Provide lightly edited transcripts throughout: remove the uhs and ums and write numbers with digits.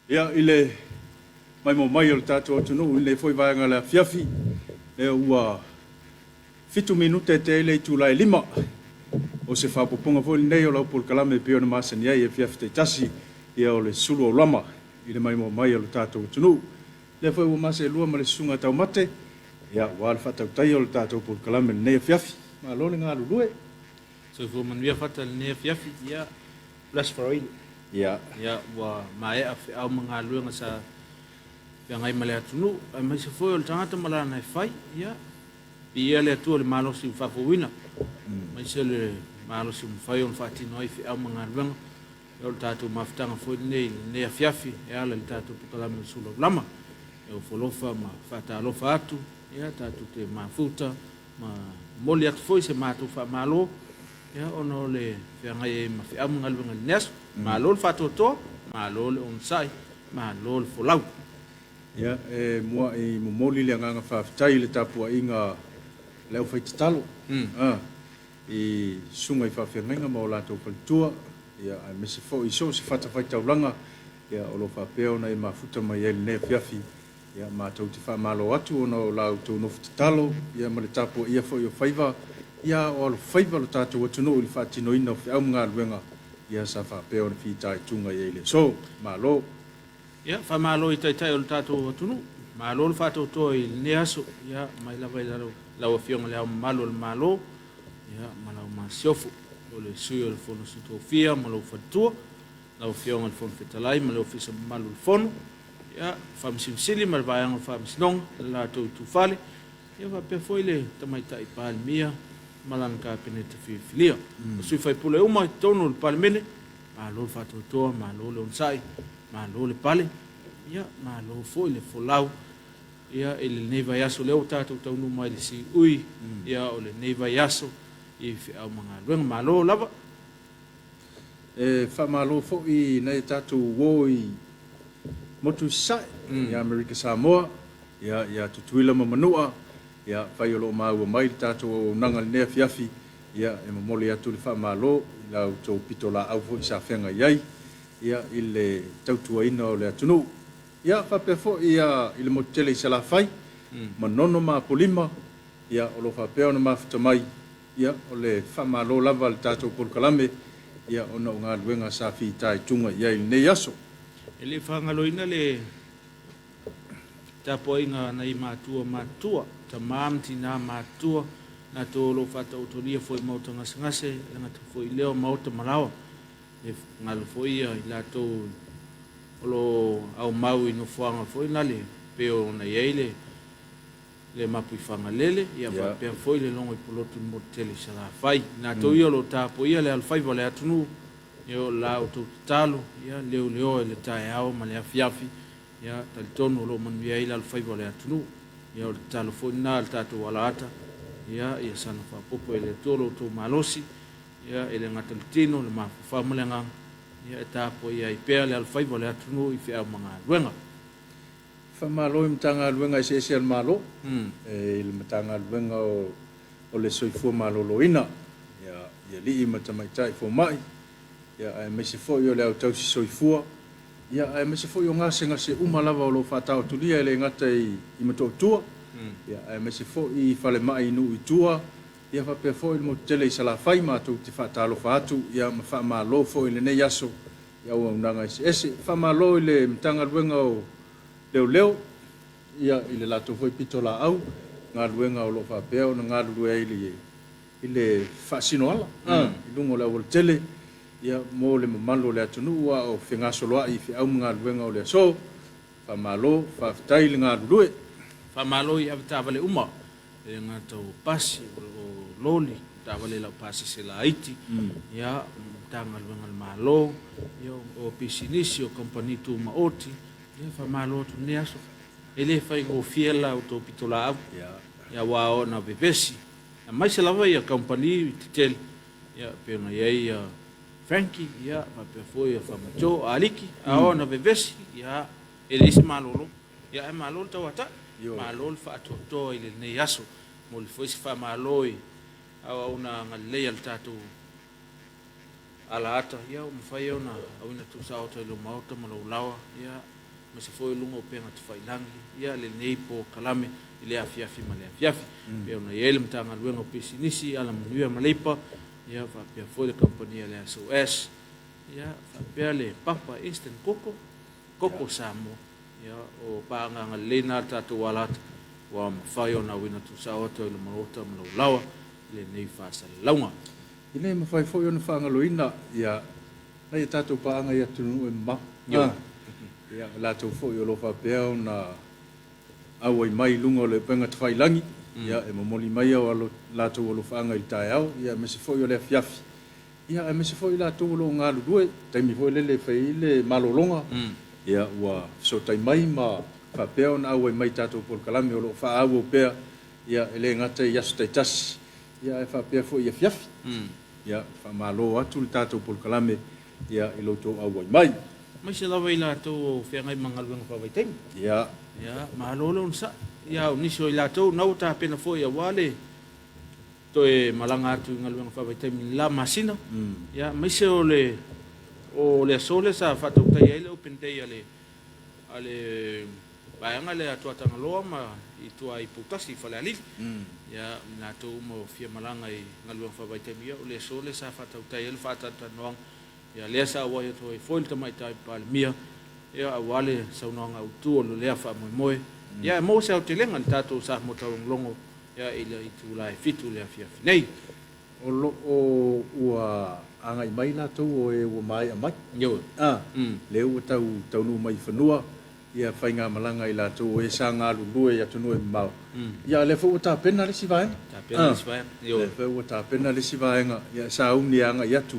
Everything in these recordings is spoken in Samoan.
Ia, i le maimoa mai o le tatou atunuu i lenei foi vaega o le afiafi, lea ua 7 minute e tea ai le itula e 5. O se faaopoopoga foi lenei o lau polokalame e pei ona masani ai i afiafi taitasi, ia o le sulu aulama i le maimoa mai o le tatou atunuu. Lea foi ua ma seelua ma le Susuga Taumate, ia, aua le faatautaia o le tatou polokalame i lenei afiafi. Malo le galulue. Soifua manuia Fata i lenei afiafi. Ia, Bless Faraile. Ia. Ia, ua maea feau ma galuega sa feagai ma le atunuu, aemaise foi o le tagata ma lana e fai. Ia, viia le Atua i le malosi ua faafouina, aemaise o le malosi ua mafai ona faatino ai feau ma galuega. Ia, o le tatou mafutaga foi lenei i lenei afiafi e ala i le tatou polokalame o le Sulaulama. E ofo alofa ma faatalofa atu, ia, tatou te mafuta ma momoli atu foi se matou faamalo ia, ona o le feagai ai ma feau ma galuega i lenei aso. Malo le faatoatoa, malo le onosai, malo le folau. Ia, e muai momoli le agaga faafetai i le tapuaiga a le aufaitatalo i susuga i faafeagaiga ma o latou faletua, ia, aemaise foi i so o se fatafaitaulaga, ia, o lo o faapea ona e mafuta mai ai i lenei afiafi. Ia, matou te faamalo atu ona o la outou nofo tatalo, ia, ma le tapuaia foi o faiva, ia, o alofaiva lo tatou atunuu i le faatinoina o feau ma galuega, ia, sa faapea ona fitaituga i ai i le aso. Malo. Ia, faamalo i taitai o le tatou atunuu. Malo le faatoatoa i lenei aso, ia, mai lava i lau Afioga i Le Ao Mamalu o le Malo, ia, ma lau Masiofo, o le Sui o le Fono Sui Tofia ma lou faletua, lau Afioga i le Fofoga Fetalai ma le Ofisa mamalu o le Fono, ia, Faamasino Sili ma le Vaega o le Faamasinoga i le latou itufale, ia faapea foi le Tamaitai Palemia ma lana Kapeneta filifilia. O sui usufono uma i totonu o le Palemene, malo le faatoatoa, malo le onosai, malo le pale, ia, malo foi le folau, ia, i lenei vaiaso lea ua tatou taunuu mai i le siui, ia, o lenei vaiaso i feau ma galuega. Malo lava. E faamalo foi i nai a tatou uo i Motu i Sasae, i Amerika Samoa, ia, ia Tutuila ma Manua, ia, fai o lo o maua mai le tatou auaunaga i lenei afiafi, ia, e momoli atu le faamalo i la outou pitolaau foi sa feagai ai, ia, i le tautuaina o le atunuu. Ia, faapea foi, ia, i le motu tele i Salafai, Manono ma Apolima, ia, o lo o faapea ona mafuta mai. Ia, o le faamalo lava a le tatou polokalame, ia, ona o galuega sa fitaituga i ai i lenei aso. E le faagaloina le tapuaiga a nai matua matutua, tama ma tina matutua, latou o lo o faataotolia foi i maota gasegase, e le gata foi i lea o maota malaoa. E galo foi i latou o lo o aumau i nofoaga foi nale pei ona i ai le le Mapuifagalele, ia faapea foi le logo i Pulotu i le motu tele i Salafai. Latou ia o lo o tapuaia le alofaiva o le atunuu, ia o la outou tatalo, ia leoleoa i le taeao ma le afiafi, ia talitonu o lo o manuia ai le alofaiva o le atunuu. Ia o le tatalo foi lena a le tatou alaata, ia ia saga faaopoopo e le Atua lo outou malosi, ia e le gata i le tino, le mafaufau ma le agaga, ia e tapuaia ai pea le alofaiva o le atunuu i feau ma galuega. Faamalo i Matagaluega eseese a le Malo, i le Matagaluega o le Soifua Maloloina, i alii ma tamaitai fomai, aemaise foi o le au tausi soifua, aemaise foi o gasegase uma lava o lo o faataotolia e le gata i Motootua, aemaise foi i falemai i nuu i tua, faapea foi le motu tele i Salafai. Matou te faatalofa atu ma faamalo foi i lenei aso i auaunaga eseese. Faamalo i le Matagaluega o Leoleo, ia, i le latou foi pitolaau, galuega o lo o faapea ona galulue ai i le faasinoala i luga o le aualatele, ia, mo le mamalu o le atunuu a o fegasoloai i feau ma galuega o le aso. Faamalo, faafetai le galulue. Faamalo i avetaavale uma, e le gata o pasi, o loli, taavale laupasese laiti, ia, Matagaluega a le Malo, ia, o pisinisi, o kamupani tumaoti, ia, faamalo atu lenei aso. E le faigofie la outou pitolaau, ia, aua ona vevesi, aemaise lava ia kamupani tetele, ia, pei ona i ai ia Frankie, ia, faapea foi ia Famato, Aliki, a ona vevesi, ia, e leai se malolo. Ia, ae malo le tauatai, malo le faatoatoa i lenei aso. Momoli foi se faamalo i auauna agalelei a le tatou alaata, ia ua mafai ona auina tuusaoto i lou maota ma lou laoa, ia, aemaise foi o luga o upega tafailagi, ia, lenei polokalame i le afiafi ma le afiafi. E pei ona i ai le Matagaluega o Pisinisi, Alamanuia ma Leipa, ia, faapea foi le kamupani a le SOS, ia, faapea le Papa Instant Koko, Koko Samoa, ia, o paaga agalelei na a le tatou alata ua mafai ona auina tuusao atu ai i le maota ma lou laoa i lenei faasalalauga. E le mafai foi ona faagaloina ia nai a tatou paaga i atunuu e mamao. Ia, o latou foi o lo o faapea ona auai mai i luga o le upega tafailagi, ia, e momoli mai o latou alofaaga i le taeao, ia, aemaise foi o le afiafi, ia, aemaise foi i latou o lo o galulue, taimi foi lele e fai ai le malologa, ia, ua fesootai mai ma faapea ona auai mai i tatou polokalame o lo o faaauau pea, ia, e le gata i aso taitasi, ia, ae faapea foi i afiafi. Ia, faamalo atu le tatou polokalame, ia, i lo outou auai mai. Aemaise lava i latou o feagai ma galuega faavaitaimi. Ia. Ia, malo le onosai. Ia, o nisi o i latou na ua tapena foi aua le toe malaga atu i galuega faavaitaimi i le la masina. Ia, aemaise o le o le aso lea sa faatautaia ai le open day a le a le vaega lea a Tuatagaloa ma i tua i Poutasi i Falealili. Ia, i latou uma o fia malaga i galuega faavaitaimi, ia o le aso lea sa faatautai ai le faatalatalanoaga. Ia, lea sa auai atu ai foi le Tamaitai Palemia, ia, aua le saunoaga autu o lea faamoemoe. Ia, e maua se aotelega i le tatou Samoa Taulogologo, ia, i le itula e 7 i le afiafi nei. O lo o ua agai mai latou o e ua maea mai. Ioe. A, lea ua tau taunuu mai i fanua ia faigamalaga i latou o e sa galulue i atunuu e mamao. Ia, a o lea foi ua tapena le isi vaega. Tapena le isi vaega. Ioe. Lea foi ua tapena le isi vaega, ia, sauni e agai atu,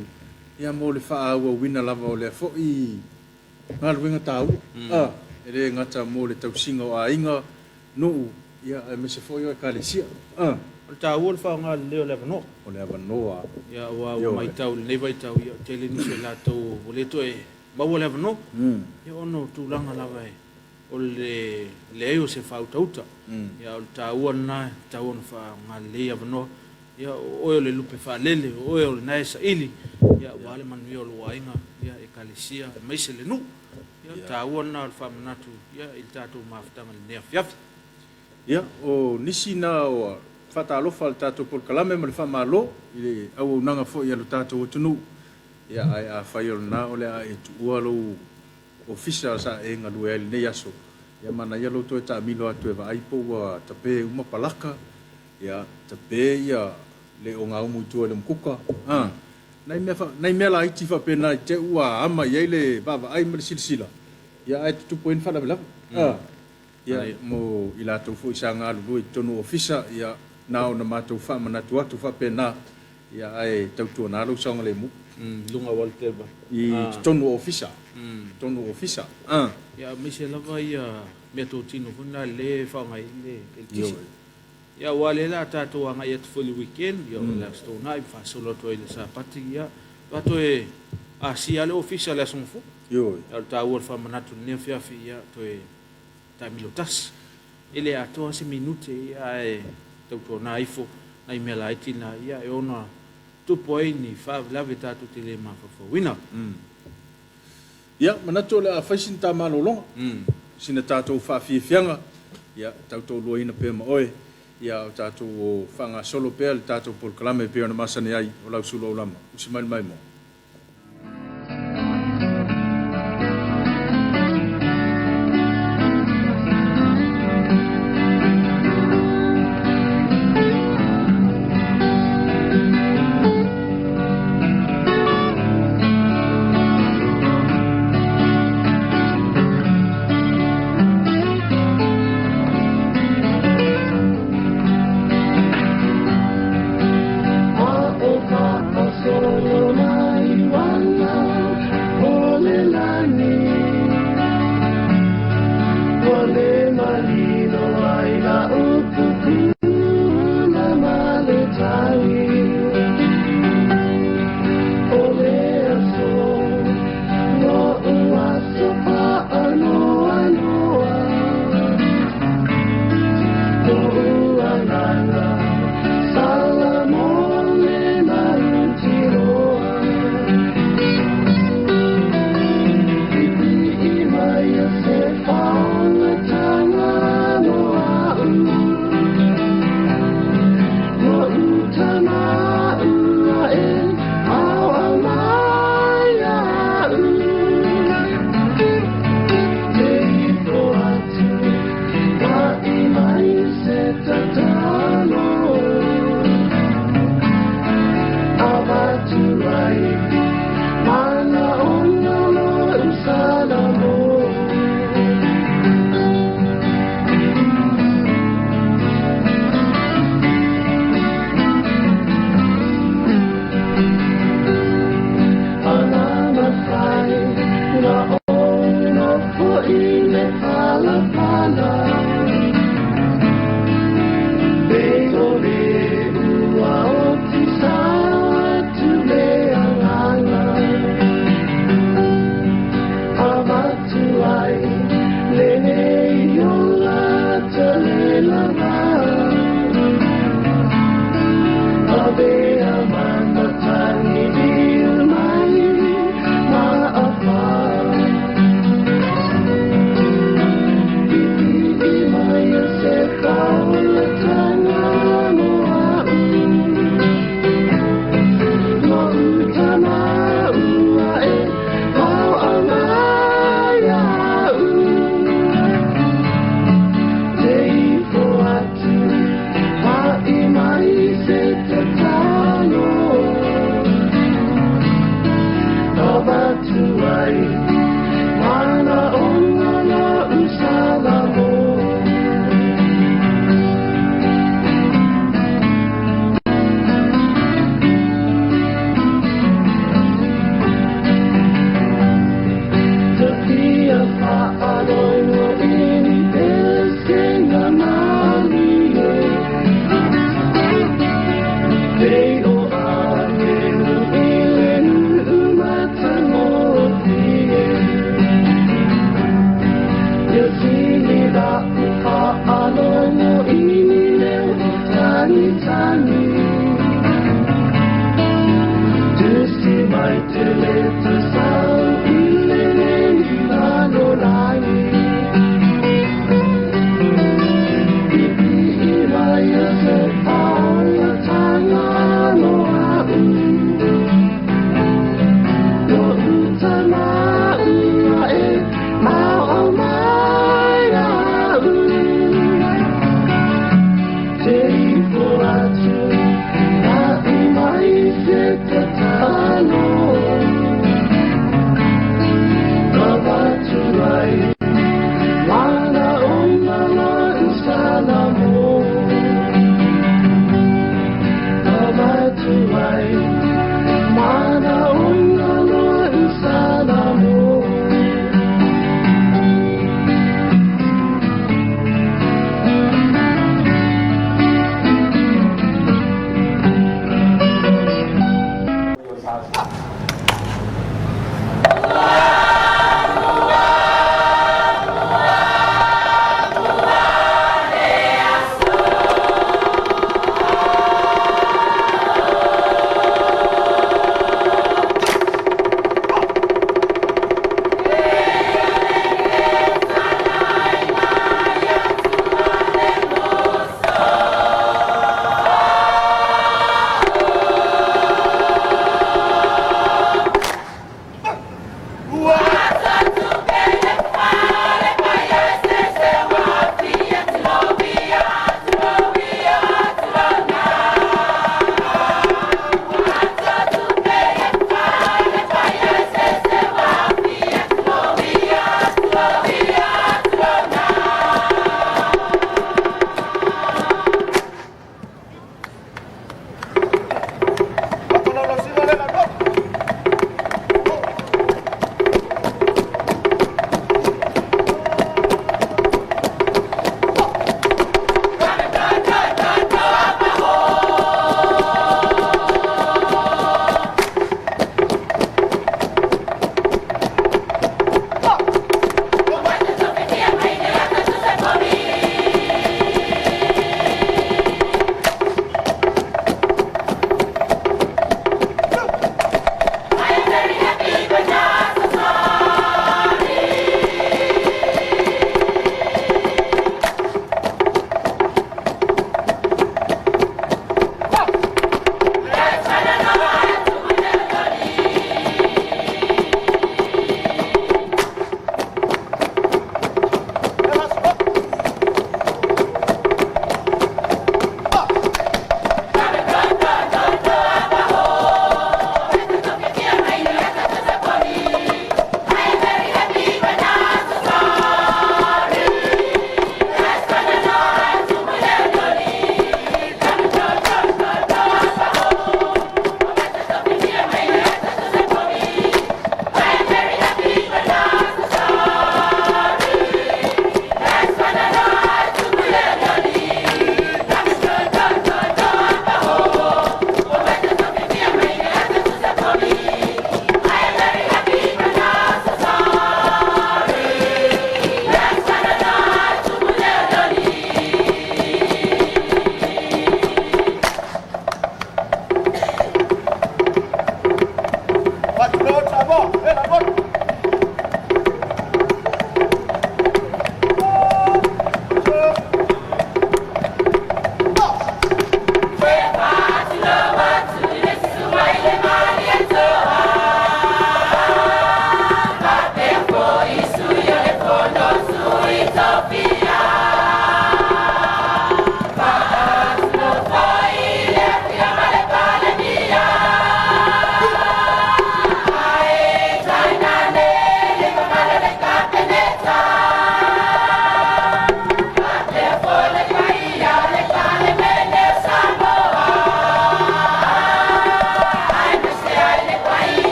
ia, mo le faaauauina lava o lea foi galuega taua. A, e le gata mo le tausiga o aiga, nuu, ia, aemaise foi o Ekalesia. O le taua o le faaaoga lelei o le avanoa. O le avanoa. Ia, aua ua matau i lenei vaitau, ia, tele nisi o latou ua le toe maua le avanoa, ia, ona o tulaga lava o le leai o se faautauta. Ia, o le taua lena, e tatau ona faaaoga lelei avanoa. Ia, o oe o le lupe faalele, o oe o lena e saili, ia, aua le manuia o lou aiga, ia, Ekalesia, aemaise le nuu. Ia, o le taua lena o le faamanatu, ia, i le tatou mafutaga i lenei afiafi. Ia, o nisi na o faatalofa a le tatou polokalame ma le faamalo i le auaunaga foi a lo tatou atunuu. Ia, ae afai o lena o le a e tuua lou ofisa sa e galue ai lenei aso, ia, manaia lou toe taamilo atu e vaai po ua tape uma palaka, ia, tape ia le ogaumu i tua i le umukuka. A, nai mea, nai mea laiti faapena i te ua ama i ai le vaavaai ma le silasila, ia, ae tutupu ai ni faalavelave. A, ia, mo i latou foi sa galulue i totonu o ofisa, ia, na ona matou faamanatu atu faapena, ia, ae tautuana lou saogalemu. Luga o alatele I totonu o ofisa. Totonu o ofisa. A. Ia, aemaise lava ia mea totino foi na le faaaoga ai le eletise. Ia, aua lea o le a tatou agai atu foi i le weekend, ia, o le Aso Toonai faasolo atu ai i le Sapati, ia, faatoa toe asia le ofisa i le Aso Gafua. Ioe. Ia, o le taua o le faamanatu i lenei afiafi, ia, toe taamilo tasi. E le atoa se minute, ia, ae tautuana ifo nai mea laiti na, ia, e ono tupu ai ni faalavelave tatou te le mafaufauina. Ia, manatu o le a fai sina ta malologa, sina tatou faafiafiaga, ia, tautoaluaina pea ma oe, ia, o tatou o faagasolo pea le tatou polokalame e pei ona masani ai o lau sulu aulama. Usi mai le maimoa.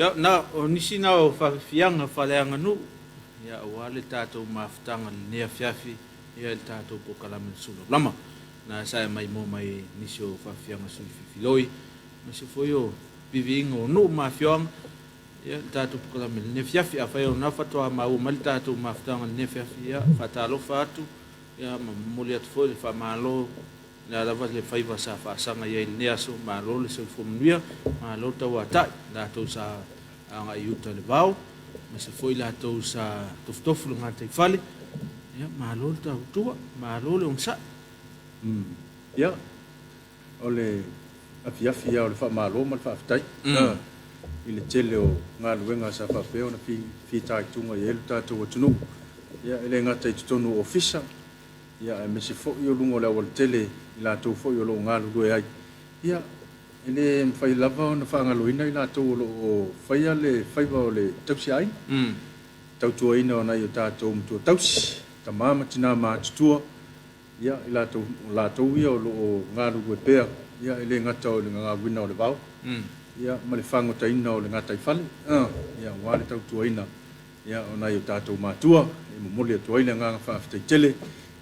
Ia, na o nisi na o faafiafiaga faaleaganuu, ia, aua le tatou mafutaga i lenei afiafi, ia, i le tatou polokalame o le Sulaulama. Na sa e maimoa mai nisi o faafiafiaga sui filifiloi, aemaise foi o viviiga o nuu ma afioaga, ia, le tatou polokalame i lenei afiafi. Afai o lena faatoa maua mai le tatou mafutaga i lenei afiafi, ia, faatalofa atu, ia, ma momoli atu foi le faamalo. O le a lava le faiva sa faasaga i ai i lenei aso, malo le soifua manuia, malo le tauatai, i latou sa agai i uta i le vao, aemaise foi i latou sa tofutofu i le gataifale, ia malo le tautua, malo le onosai. Ia, o le afiafi lava o le faamalo ma le faafetai i le tele o galuega sa faapea ona fitaituga i ai lo tatou atunuu, ia, e le gata i totonu o ofisa, ia, aemaise foi o luga o le aualatele i latou foi o lo o galulue ai. Ia, e le mafai lava ona faagaloina i latou o lo o faia le faiva o le tausiaiga, tautuaina o nai o tatou matua tausi, tama ma tina matutua, ia, i latou, o latou ia o lo o galulue pea, ia, e le gata o le gagauina o le vao, ia, ma le fagotaina o le gataifale, ia, aua le tautuaina, ia, o nai o tatou matua. E momoli atu ai le agaga faafetai tele,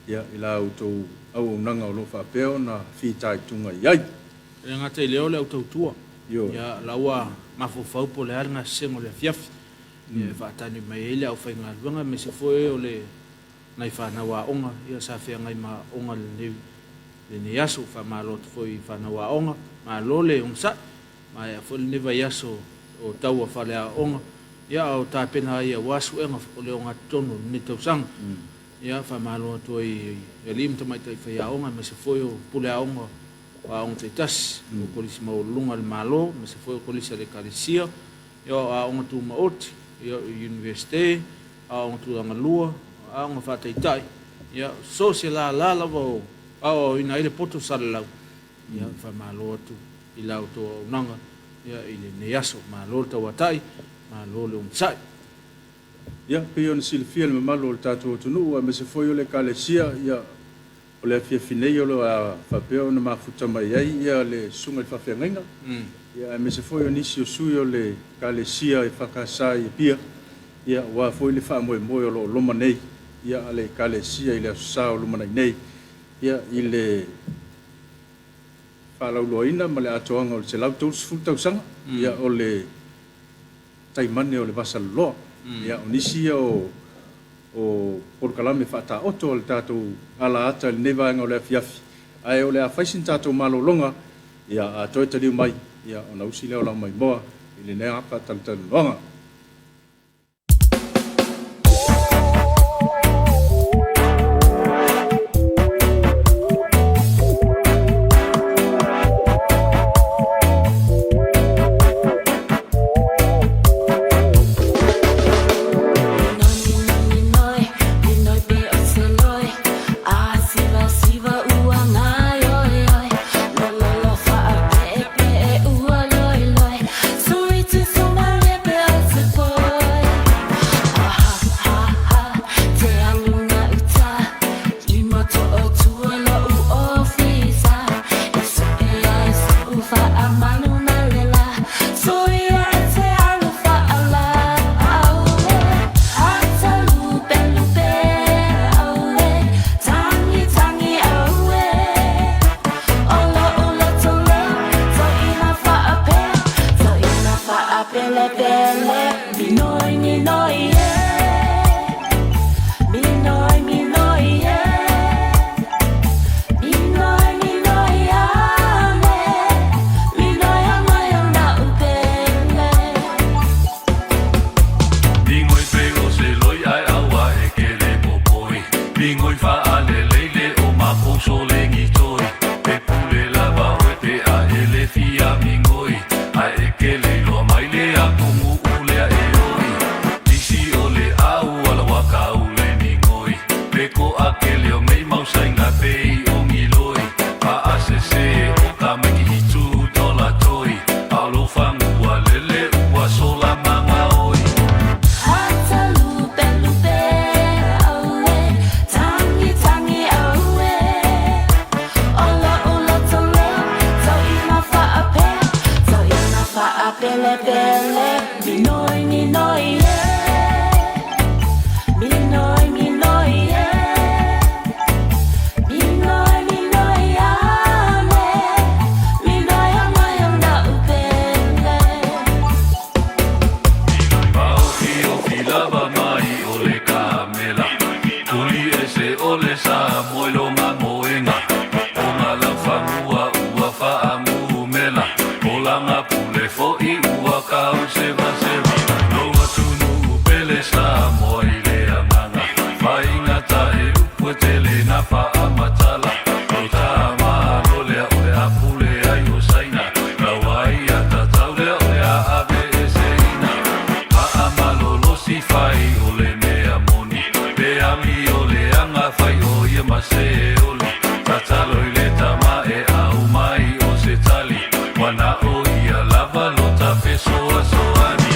ia, i la outou auaunaga o lo o faapea ona fitaituga i ai. E le gata i lea o le au tautua. Ia, la ua mafaufau po o le a le gasesega o le afiafi, ia, e faatali mai ai le aufaigaluega, aemaise foi o le nai fanau aoga, ia, sa feagai ma aoga i lenei aso. Faamalo atu foi i fanau aoga, malo le onosai. Maea foi lenei vaiaso o taua faleaoga, ia, a o tapena ai aua suega o le ogatotonu o lenei tausaga. Ia, faamalo atu ai i alii ma tamaitai faiaoga, aemaise foi o pule aoga o aoga taitasi, o kolisi maualuluga a le Malo, aemaise foi o kolisi a le Ekalesia, ia, o aoga tumaoti, ia, o Iunivesite, aoga tulaga lua, aoga faataitai, ia, so o se lala lava o aoaoina ai le poto salalau. Ia, faamalo atu i la outou auaunaga, ia, i lenei aso. Malo le tauatai, malo le onosai. Ia, pei ona silafia e le mamalu o le tatou atunuu aemaise foi o le Ekalesia, ia, o le afiafi nei o lo o faapea ona mafuta mai ai ia le susuga i le faafeagaiga, ia, aemaise foi o nisi o sui o le Ekalesia EFKS i Apia, ia, aua foi le faamoemoe o lo o loma nei, ia, a le Ekalesia i le Aso Sa o lumanai nei, ia, i le faalauloaina ma le atoaga o le 130 tausaga, ia, o le taimane o le Vasaloloa. Ia, o nisi ia o polokalame faataoto a le tatou alaata i lenei vaega o le afiafi, ae o le a fai sina tatou malologa, ia, a toe taliu mai, ia, ona usi lea o lau maimoa i lenei faatalatalanoaga. Mana'o ia lava lo ta fesoasoani.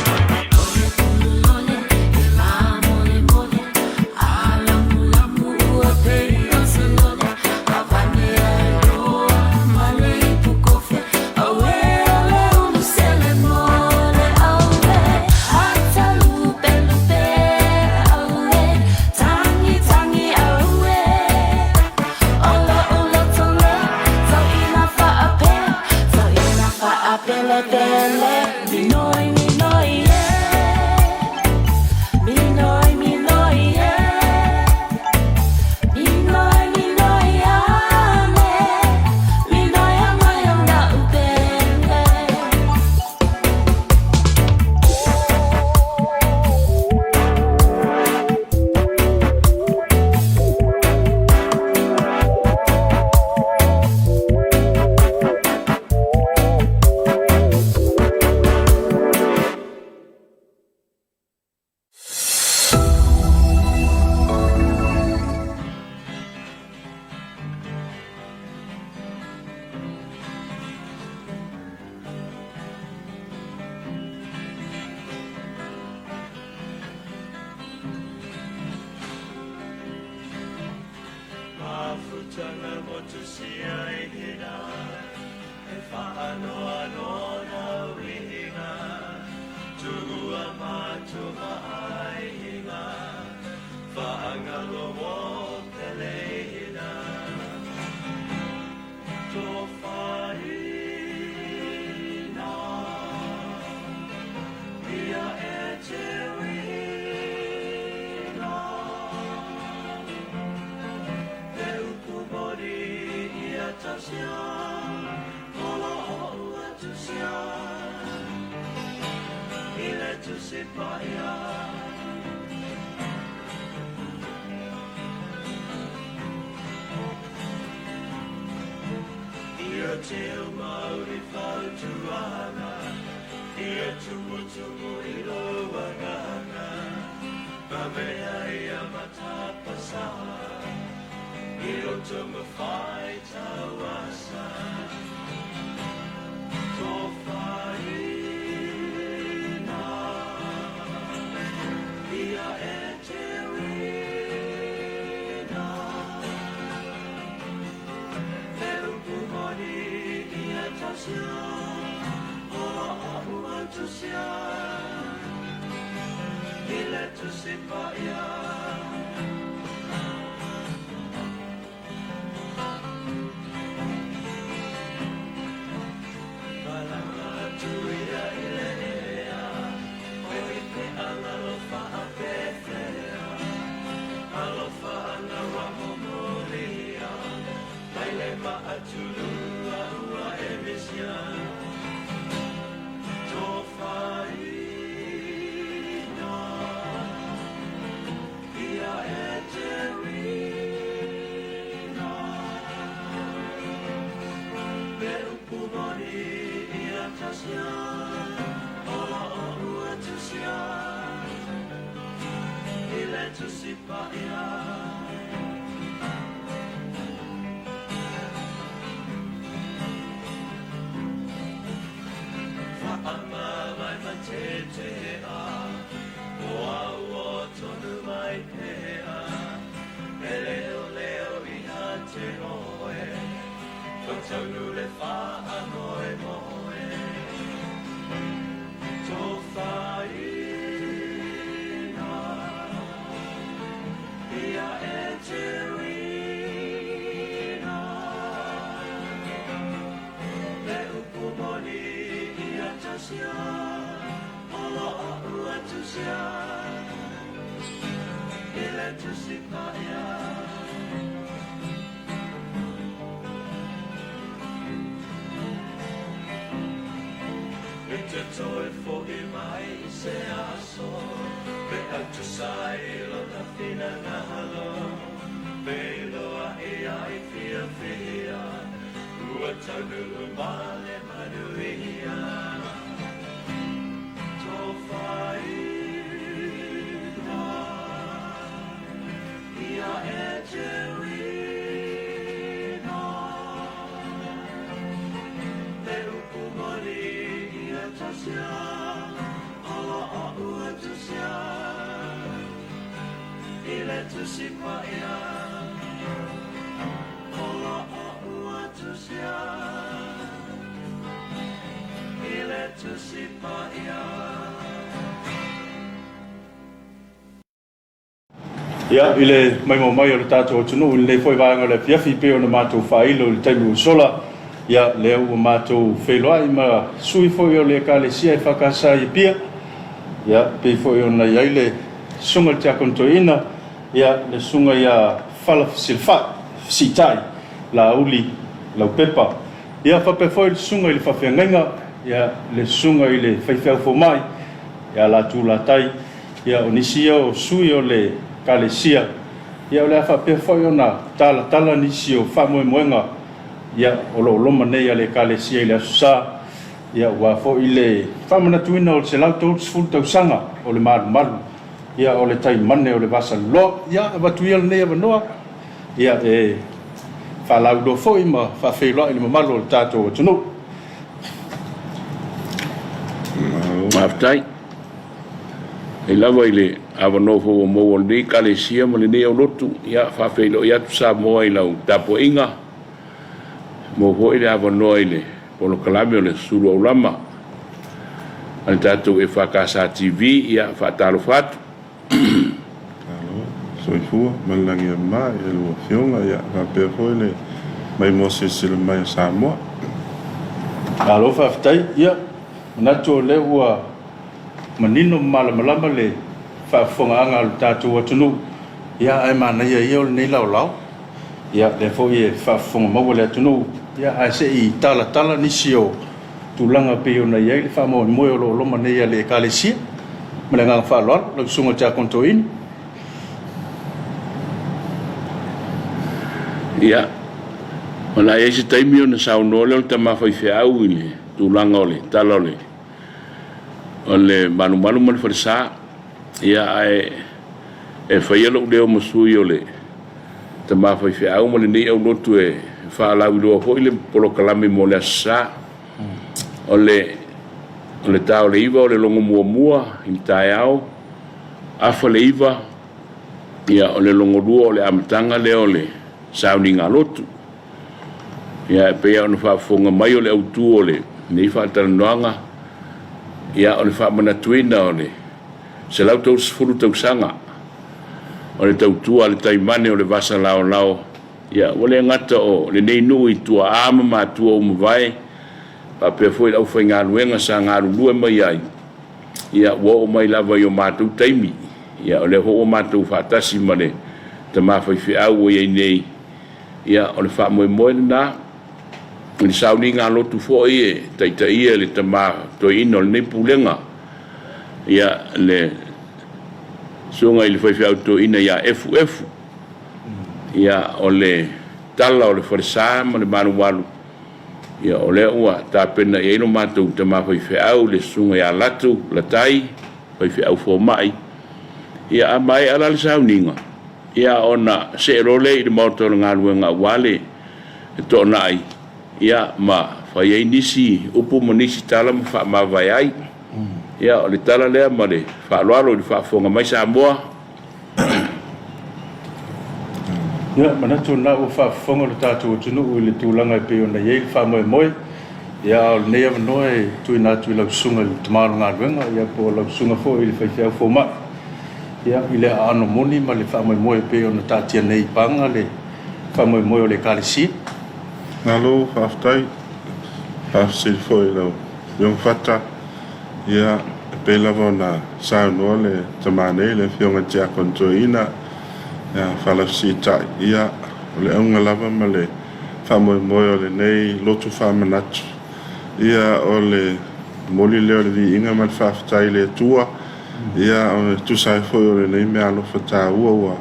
Mafutanga motusia i hina, e whaanoa na uihinga, tuua mātua ai hinga, whaangalo o pele hina. Tō whaina, ia e te wina. Te upu mori ia tausia, olo o ua tusia, i le tusi paia. Ia te o mauri whautuana, ia tumutumu i loanganga, Pamea ia matapasa, i roto mawhai tauasa. Tō whaina, ia e te wina. Te upu mori ia tausia, olo o ua tusia, i le tusi paia. Malanga atu ia i le ea, o i pe anga lo whaapefea, alofa anga wa momoria, mai le maatulua ua e misia. Tō whaina, ia e te wina. Me upu mori ia tausia, olo o ua tusia, i le tusi paia. Whaama mai ma te te a, o au o tonu mai pea, e leo leo i ha te oe, whataunu le whaa moe moe. Tō whaina, ia e te wina. Le upu moni ia tausia, olo o ua tusia, i le tusi paia. I te toe fo'i mai i se aso, pe atu sai lo ta whina ngahalo, pe loa i ai fia fia, ua taunu male manuia. Tō whaina, ia e te wina. Te upu mori Ia, i le maimoa mai o le tatou atunuu i lenei foi vaega o le afiafi, pei ona matou faailo i le taimi ua sola, ia, lea ua matou feiloai ma sui foi o le Ekalesia EFKS i Apia, ia, pei foi ona i ai le Susuga i le Tiakono Toeaina, ia, le Susuga ia Fala Fesilafai, Fesiitai, Laauli Laupepa, ia, faapea foi le Susuga i le Faafeagaiga, ia, le Susuga i le Faifeau Fomai, ia Latu Latai, Ia, o nisi ia o sui o le Ekalesia, ia o le a faapea foi ona talatala nisi o faamoemoega, ia, o lo o loma nei a le Ekalesia i le Aso Sa, ia, aua foi le faamanatuina o le 130 tausaga o le malumalu, ia, o le taimane o le Vasaloloa. Ia, avatu ia lenei avanoa, ia, e faalauiloa foi ma faafeiloai i le mamalu o le tatou atunuu. Faafetai. E lava i le avanoa foi ua maua e lenei Ekalesia ma lenei aulotu, ia, faafeiloai atu Samoa i lau tapuaiga, maua foi le avanoa i le polokalame o le Sulu Aulama a le tatou EFKS TV, ia, faatalofa atu. Malo, soifua ma le lagi e mama i lua Afioga, ia faapea foi le maimoa silasila mai o Samoa. Malo faafetai. Ia, manatu o lea ua manino ma malamalama le faafofogaaga a lo tatou atunuu, ia ae manaia ia o lenei laolao, ia lea foi e faafofoga maua le atunuu, ia ae se i talatala nisi o tulaga pei ona i ai le faamoemoe o lo o loma nei a le Ekalesia. Ma le agaga faaaloalo, lau Susuga i le Tiakono Toeaina. Ia, o le a i ai se taimi ona saunoa lea o le tama faifeau i le tulaga o le tala o le o le malumalu ma le falesa. Ia, ae e faia lou leo ma sui o le tama faifeau ma lenei aulotu e faalauiloa foi le polokalame mo le Aso Sa. O le o le ta o le 9 o le logo muamua i le taeao, afa le 9, ia o le logo lua o le amataga lea o le sauniga lotu. Ia e pei ona faafofoga mai o le autu o lenei faatalanoaga, ia o le faamanatuina o le 130 tausaga o le tautua a le taimane o le vasa laolao, ia ua le gata o lenei nuu i tuaa ma matua ua mavae, faapea foi le aufaigaluega sa galulue mai ai, ia ua oo mai lava i o matou taimi. Ia o lea foi ua matou faatasi ma le tama faifeau ua i ai nei, Ia, o le faamoemoe lena i le sauniga lotu foi e taitaia e le tama toeaina o lenei pulega, ia, le susuga i le faifeau toeaina ia Efu Efu. Ia, o le tala o le falesa ma le malumalu, ia, o lea ua tapena i ai lo matou tama faifeau, le susuga ia Latu Latai, faifeau fomai. Ia, a maea la le sauniga, Ia ona see loa lea i le maota o le galuega aua le toonai, ia ma fai ai nisi upu ma nisi tala ma faamavae ai. Ia o le tala lea ma le faaaloalo i le faafofoga mai Samoa. Ia, manatu o lena ua faafofoga lo tatou atunuu i le tulaga e pei ona i ai le faamoemoe. Ia, a o lenei avanoa e tuuina atu i lau susuga i le tama o le galuega, ia po o lau susuga foi i le faifeau fomai. Ia, i le aano moni ma le faamoemoe e pei ona taatia nei i paga le faamoemoe o le Ekalesia. Malo faafetai. Faafesili foi i lau Afioga Fata. Ia, e pei lava ona saunoa le tama nei, le Afioga i le Tiakono Toeaina ia Falafesiitai, ia, o le auga lava ma le faamoemoe o lenei lotu faamanatu, ia, o le momoli lea o le viiga ma le faafetai i le Atua, Ia, e tusa ai foi o lenei meaalofa taua ua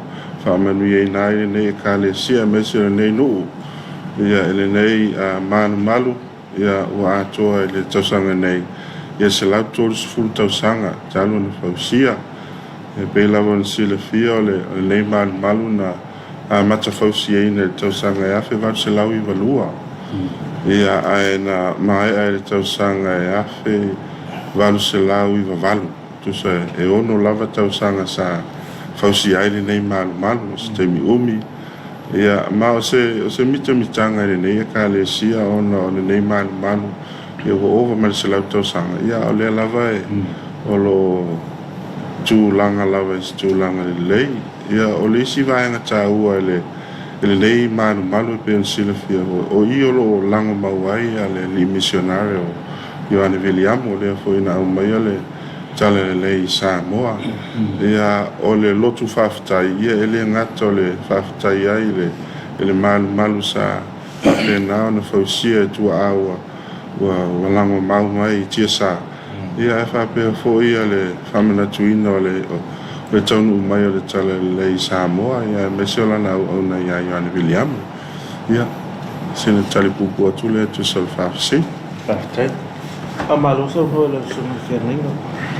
faamanuiaina ai lenei Ekalesia aemaise o lenei nuu, ia, i lenei malumalu, ia, ua atoa i le tausaga nei, ia, 130 tausaga talu ona fausia. E pei lava ona silafia o lenei malumalu na amata fausiaina i le tausaga e 1892, ia, ae na maea i le tausaga e 1898, tusa e ono lava tausaga sa fausia ai lenei malumalu, o se taimi umi. Ia, ma o se, o se mitamitaga i lenei Ekalesia ona o lenei malumalu, ia ua ova ma le 100 tausaga, ia a o lea lava e, o lo o tulaga lava i se tulaga lelei. Ia, o le isi vaega taua i le, i lenei malumalu e pei ona silafia foi, o i o lo o lagomau ai le alii misionare o Ioane Viliamu, o lea foi na aumaia le Talalelei i Samoa. Ia, o le lotu faafetai, ia e le gata o le faafetai ai i le, i le malumalu sa faapena ona fausia e tuaa ua, ua, ua lagomau mai i tiasa, ia ae faapea foi ia le faamanatuina o le, o le taunuu mai o le Talalelei i Samoa, ia aemaise o lana auauna ia Ioane Viliamu. Ia, sina tali puupuu atu lea e tusa o le faafesili. Faafetai. Faamalo saunoa i lau Susuga i le Feagaiga.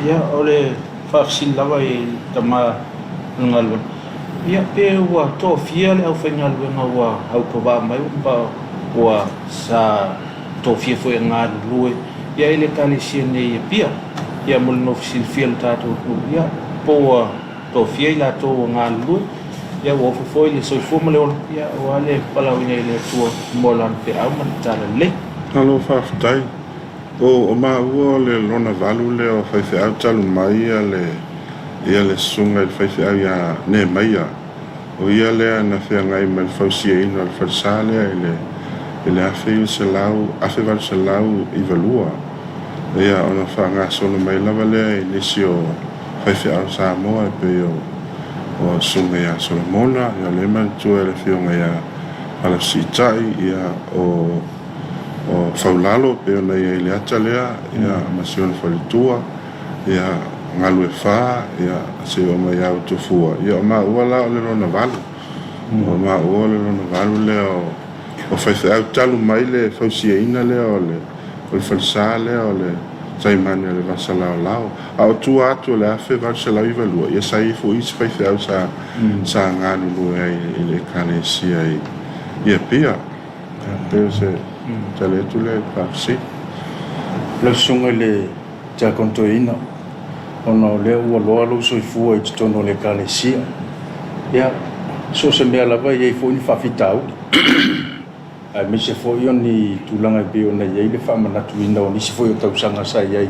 Ia, o le faafesili lava i tama o le galuega, ia pe ua tofia le aufaigaluega ua autavaa mai ma ua sa tofia foi e galulue ia i le Ekalesia nei i Apia, ia mo le nofo silafia o le tatou atunuu, ia po ua tofia i latou ua galulue, ia ua ofo foi le soifua ma le ola, ia aua le valaauina i le Atua mo Lana feau ma le talalelei. Malo faafetai. O maua o le lona valu lea o faifeau talu mai ia le ia le susuga i le faifeau ia Nehemaia. O ia lea na feagai ma le fausiaina o le falesa lea i le i le 1900 1892. Ia ona faagasolo mai lava lea i nisi o faifeau Samoa e pei o o Susuga ia Solomona, ia o lea e manatua e le Afioga ia Falafesiitai, ia o o Faulalo e pei ona i ai i le ata lea, ia ma si ona faletua, ia Galuefa, ia seia oo mai ia Utufua, ia o maua la o le lona valu. O maua o le lona valu lea o o faifeau talu mai le fausiaina lea o le o le falesa lea o le taimane o le vasa laolao. A o tua atu o le 1892, ia sa i ai foi isi faifeau sa sa galulue ai i le Ekalesia i i Apia. E pei o se tali atu lea i le faafesili. Lau Susuga i le Tiakono Toeaina, ona o lea ua loa lou soifua i totonu o le Ekalesia, ia, so o se mea lava e i ai foi ni faafitauli, aemaise foi o ni tulaga e pei ona i ai le faamanatuina o nisi foi o tausaga sa i ai,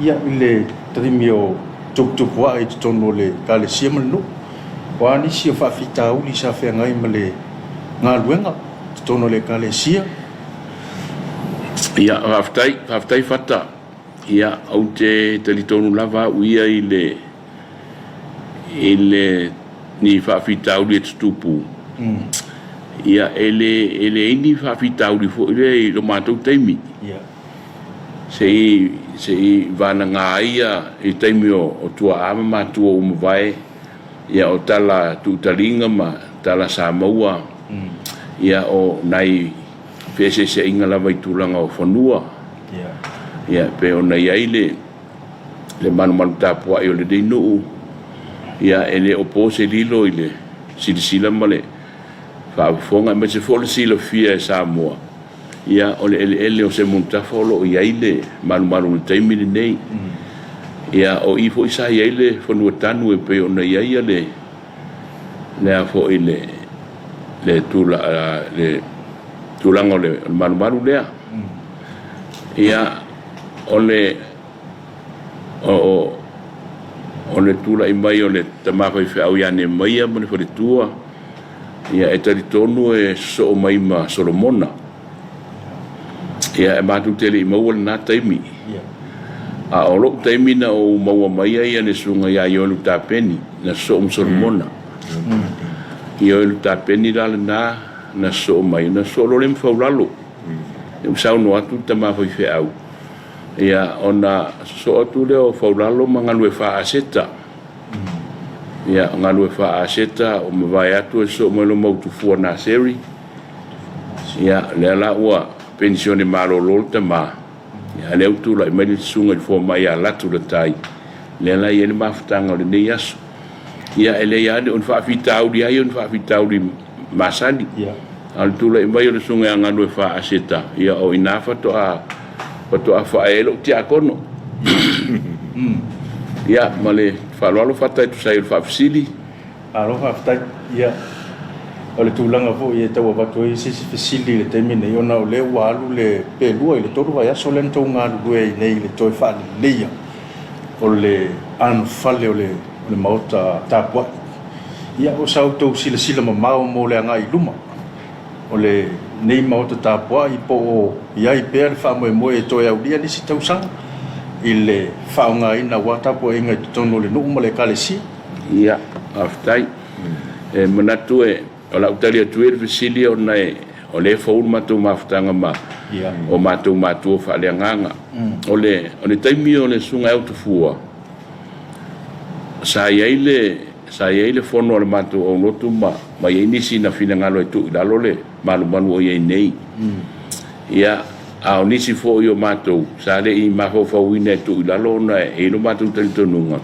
ia, i le taimi o tuputupuae i totonu o le Ekalesia ma le nuu. O a nisi o faafitauli sa feagai ma le galuega i totonu o le Ekalesia? Ia, faafetai, faafetai Fata. Ia, ou te talitonu lava au ia i le, i le, ni faafitauli e tutupu. Ia, e le, e leai ni faafitauli foi lea i lo matou taimi. Se i, se i vanaga ai ia i taimi o, o tuaa ma matua ua mavae, ia o tala tuutaliga ma tala sa maua, ia o nai feeseeseaiga lava i tulaga o fanua, ia pei ona i ai le, le malumalu tapuai o lenei nuu, ia e le o po se lilo i le silasila ma le faafofoga aemaise foi o le silafia e Samoa, ia o le eleele o Semunutafa o lo o i ai le malumalu i le taimi lenei. Ia o i foi sa i ai le fanua tanu e pei ona i ai le le a foi le le tula, le tulaga o le malumalu lea. Ia o le o o le tulai mai o le tama faifeau ia Nemaia ma le faletua, ia e talitonu e sosoo mai ma Solomona. Ia e matou te le i maua lena taimi. A o lou taimi na ou maua mai ai le susuga ia Ioelu Tapeni, na sosoo ma Solomona. Ioelu Tapeni la lena na sosoo mai, na sosoo loa lea ma Faulalo. Ua saunoa atu le tama faifeau, ia ona sosoo atu lea o Faulalo ma Galuefa Aseta. Ia, o Galuefa Aseta, ua mavae atu e sosoo mai loa ma Utufua Naseri. Ia, lea la ua penisione malolo le tama, ia, a lea ua tulai mai le susuga i le fomai ia Latu Latai, lea la e i ai le mafutaga o lenei aso. Ia, e leai lava, o ni faafitauli lava ia o ni faafitauli masani. A o le tulai mai o le susuga ia Galuefa Aseta, ia o i ina faatoa, faatoa faaee ai lou tiakono. Ia, ma le faaaloalo Fata e tusa ai o le faafesili. Malo faafetai. Ia, o le tulaga foi e tau avatu ai se isi fesili i le taimi lenei, ona o lea ua alu le pe 2 i le 3 vaiaso lea na tou galulue ai nei i le toe faaleleia o le anofale o le Maota tapuai. Ia, o sa outou silasila mamao mo le agai i luma o lenei Maota tapuai po o i ai pea le faamoemoe e toe aulia nisi tausaga i le faaaogaina aua tapuaiga i totonu o le nuu ma le Ekalesia? Ia, faafetai. E manatu e, o le a ou tali atu ia i le fesili ona e, o lea e fou le matou mafutaga ma o matou matua faaleagaga. O le, o le taimi o le Susuga ia Utufua, sa i ai le, sa i ai le fono a le matou aulotu ma, ma i ai nisi na finagalo e tuu i lalo le malumalu o i ai nei. Ia, a o nisi foi o matou sa le i mafaufauina e tuu i lalo ona e i ai lo matou talitonuga,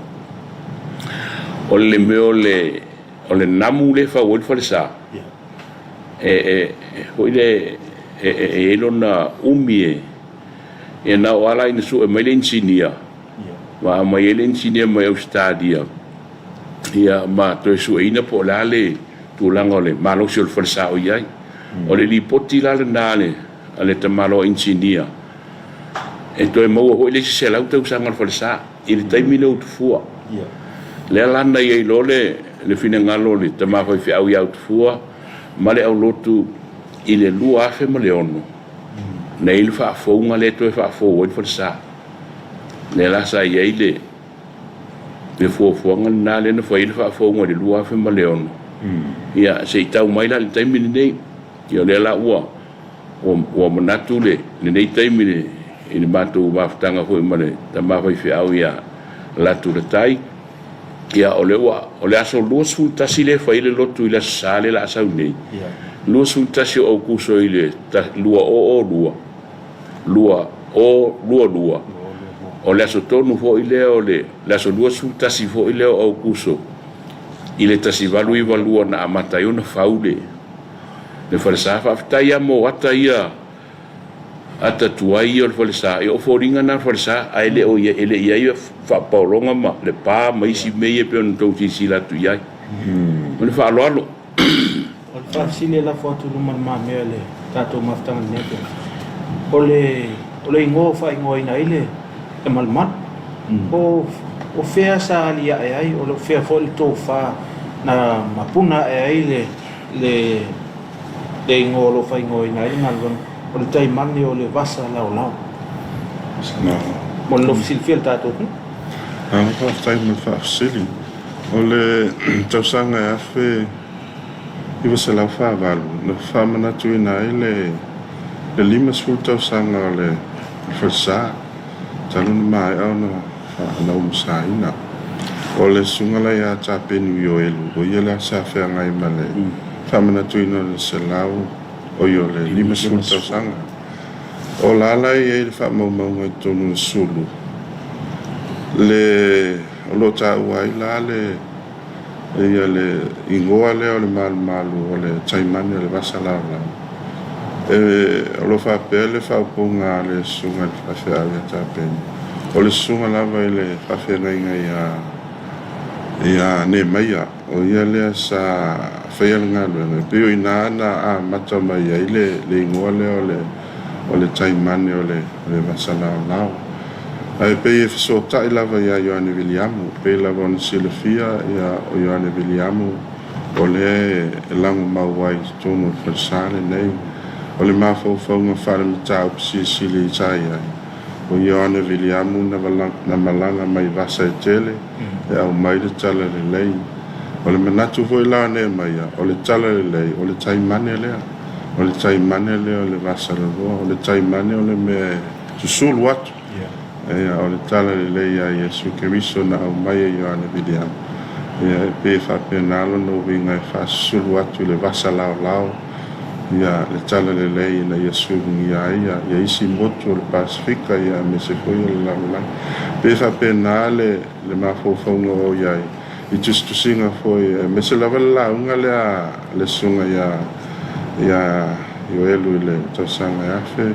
o le mea o le, o le namu lea e fau ai le falesa, e, e, e, foi le, e, e, e i ai lona umi e, e na o ala ina sue mai le inisinia, ma aumai ai le inisinia mai Ausetalia, ia, ma toe sueina po o le a le tulaga o le malosi o le falesa o i ai. O le lipoti la lena a le tamaloa inisinia, e toe maua foi le isi 100 tausaga o le falesa i le taimi lea o Utufua. Lea la na i ai loa le finagalo o le tama faifeau ia Utufua ma le aulotu i le 2006, na i ai le faafouga lea e toe faafou ai le falesa. Lea la sa i ai le fuafuaga lena lea na fai ai le faafouga i le 2006. Ia, se i tau mai la i le taimi lenei. Ia, o lea la ua ua manatu lenei taimi i le matou mafutaga foi ma le tama faifeau ia Latu Latai. Ia, o lea ua, o le aso 21 lea e fai ai le lotu i le Aso Sa lea o le a sau nei, 21 o Aokuso i le 2022, 2022, o le aso tonu foi lea o le aso 21 foi lea o Aokuso i le 1892 na amata ai ona fau le falesa. Faafetai lava mo ata ia, ata tuai ia o le falesa, ia o foliga na o le falesa, ae le o e le i ai faapaologa ma le pa ma isi mea ia e pei ona outou silasila atu i ai. Ma le faaaloalo. O le faafesili e lafo atu i luma i lumamea i le tatou mafutaga i lenei afiafi, o le o le igoa ua faaigoaina ai le malumalu, o o fea sa aliae ai, o fea foi le tofa na mapuna ae ai le le le igoa o lo o faaigoaina ai le galuega, o le taimane o le vasa laolao. Mo le nofo silafia e le tatou atunuu. Malo faafetai mo le faafesili. O le tausaga e 1948, na faamanatuina ai le 50 tausaga o le falesa, talu ona maea ona faalaumusaina. O le susuga la ia Tapeni Ioelu, o ia lea sa feagai ma le faamanatuina o le selau, oi o le 50 tausaga. O la la e i ai le faamaumauga i totonu o le sulu, le, o lo o taua ai la le Ia le igoa lea o le malumalu o le taimane o le vasa laolao. E, o lo o faapea le faaupuga a le susuga i le faifeau ia Tapeni, o le susuga lava i le faafeagaiga ia, ia Nemaia, o ia lea sa faia le galuega. E pei o i ina na amata mai ai le, le igoa lea o le, o le taimane o le, o le vasa laolao. Ae pei e fesootai lava ia Ioane Viliamu, pei lava ona silafia ia o Ioane Viliamu o lea e lagomau ai i totonu o le falesa lenei. O le mafaufauga faale-mataupu silisili sa i ai, o Ioane Viliamu na malaga mai Vasa e tele e aumai le talalelei. O le manatu foi la o Nehemaia, o le talalelei, o le taimane lea. O le taimane lea o le vasaloloa, o le taimane o le mea e susulu atu. Ia, o le tala lelei a Iesu Keriso na aumai e Ioane Viliamu. Ia, e pei e faapena lona uiga e faasusulu atu i le vasa laolao, ia, le tala lelei ina ia sulugia ai ia, ia isi motu o le Pasefika, ia, aemaise foi o le lalolagi. E pei e faapena le, le mafaufauga o i ai i tusitusiga foi, aemaise lava le lauga lea a le susuga ia, ia Ioelu i le tausaga e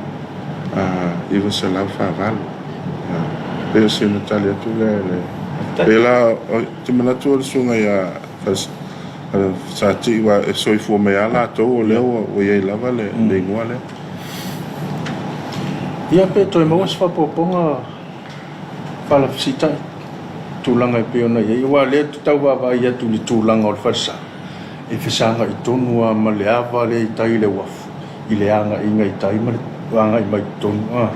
1948. Ia. Pei o sina tali atu lea i le... Pei la, ou te manatu o le susuga ia Sati aua e soifua mai lava latou o lea ua i ai lava le igoa lea. Ia pe toe maua se faaopoopoga Falafesiitai i tulaga e pei ona i ai, aua o lea ou te tau vaavaai atu i le tulaga o le falesa, e fesagai tonu lava ma le ava lea i tai i le uafu, i le agaiga i tai ma le agai mai i totonu.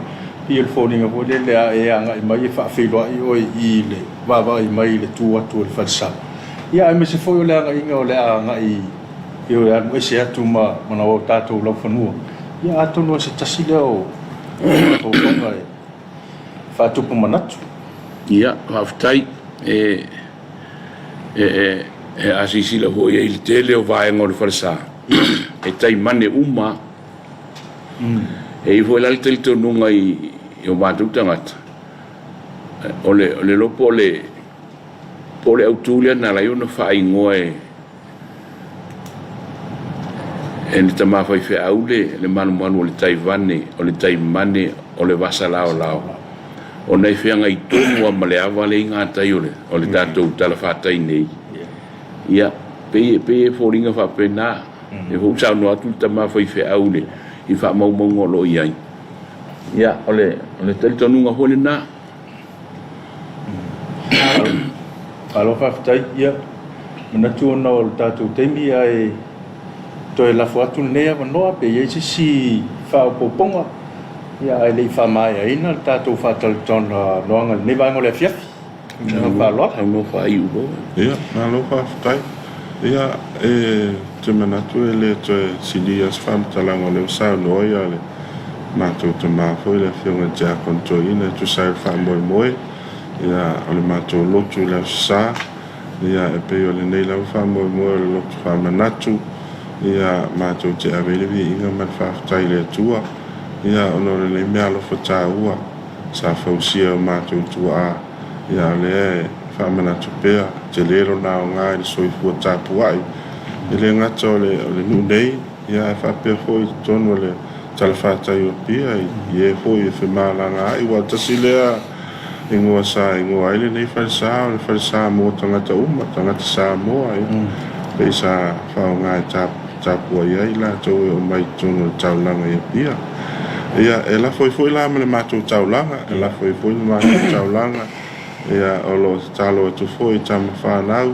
E pei o le foliga foi lele a e agai mai e faafeiloai oe i i le vaavaai mai i le tu atu o le falesa. Ia aemaise foi o le agaiga o le a agai e alu ese atu ma o tatou laufanua. Ia atonu o se tasi lea o mafaufauga e faatupu manatu. Ia, faafetai. E, e, e, e a silasila foi i ai i le tele o vaega o le falesa, e taimane uma lava. E i ai foi la le talitonuga i, i o matou tagata, o le, o le iloa po o le, po o le autu lea na ala ai ona faaigoa e, E le tama faifeau le malumalu o le taivane, o le taimane, o le vasa laolao, ona e feagai tonu lava ma le ava lea i gatai o le tatou talafatai nei. Ia, pei e foliga faapena. O lea foi ua saunoa atu le tama faifeau i faamaumauga o lo o i ai. Ia, o le talitonuga foi lena. Malo faafetai. Ia, manatu ona o le tatou taimi ae toe lafo atu lenei avanoa pe i ai se isi faaopoopoga ia ae le i faamaeaina le tatou faatalatalanoaga i lenei vaega o le afiafi. Ma le faaaloalo. Saunoa faaiu loa. Ia, malo faafetai. Ia, e te manatu e le toe silia se faamatalaga o lea ua saunoa ia le matou tama foi le Afioga i le Tiakono Toeaina e tusa ai o le faamoemoe, ia, o le matou lotu i le Aso Sa, ia, e pei o lenei lava faamoemoe o le lotu faamanatu, ia, matou te ave ai le viiga ma le faafetai i le Atua, ia, ona o lenei meaalofa taua sa fausia e o matou tuaa, ia, o lea e faamanatu pea, tele lona aoga i le soifua tapuai, e le gata o le nuu nei, Ia, ae faapea foi i totonu o le talafatai o Apia, i e foi e femalagaai, aua tasi lea igoa sa igoa ai lenei falesa, o le falesa mo tagata uma, tagata Samoa, ia, pei sa faaaoga e tapuai ai latou e oo mai i totonu o le taulaga i Apia. Ia, e lafo ai foi la ma le matou taulaga, e lafo ai foi le matou taulaga, ia, o lo o tatalo atu foi i tama fanau,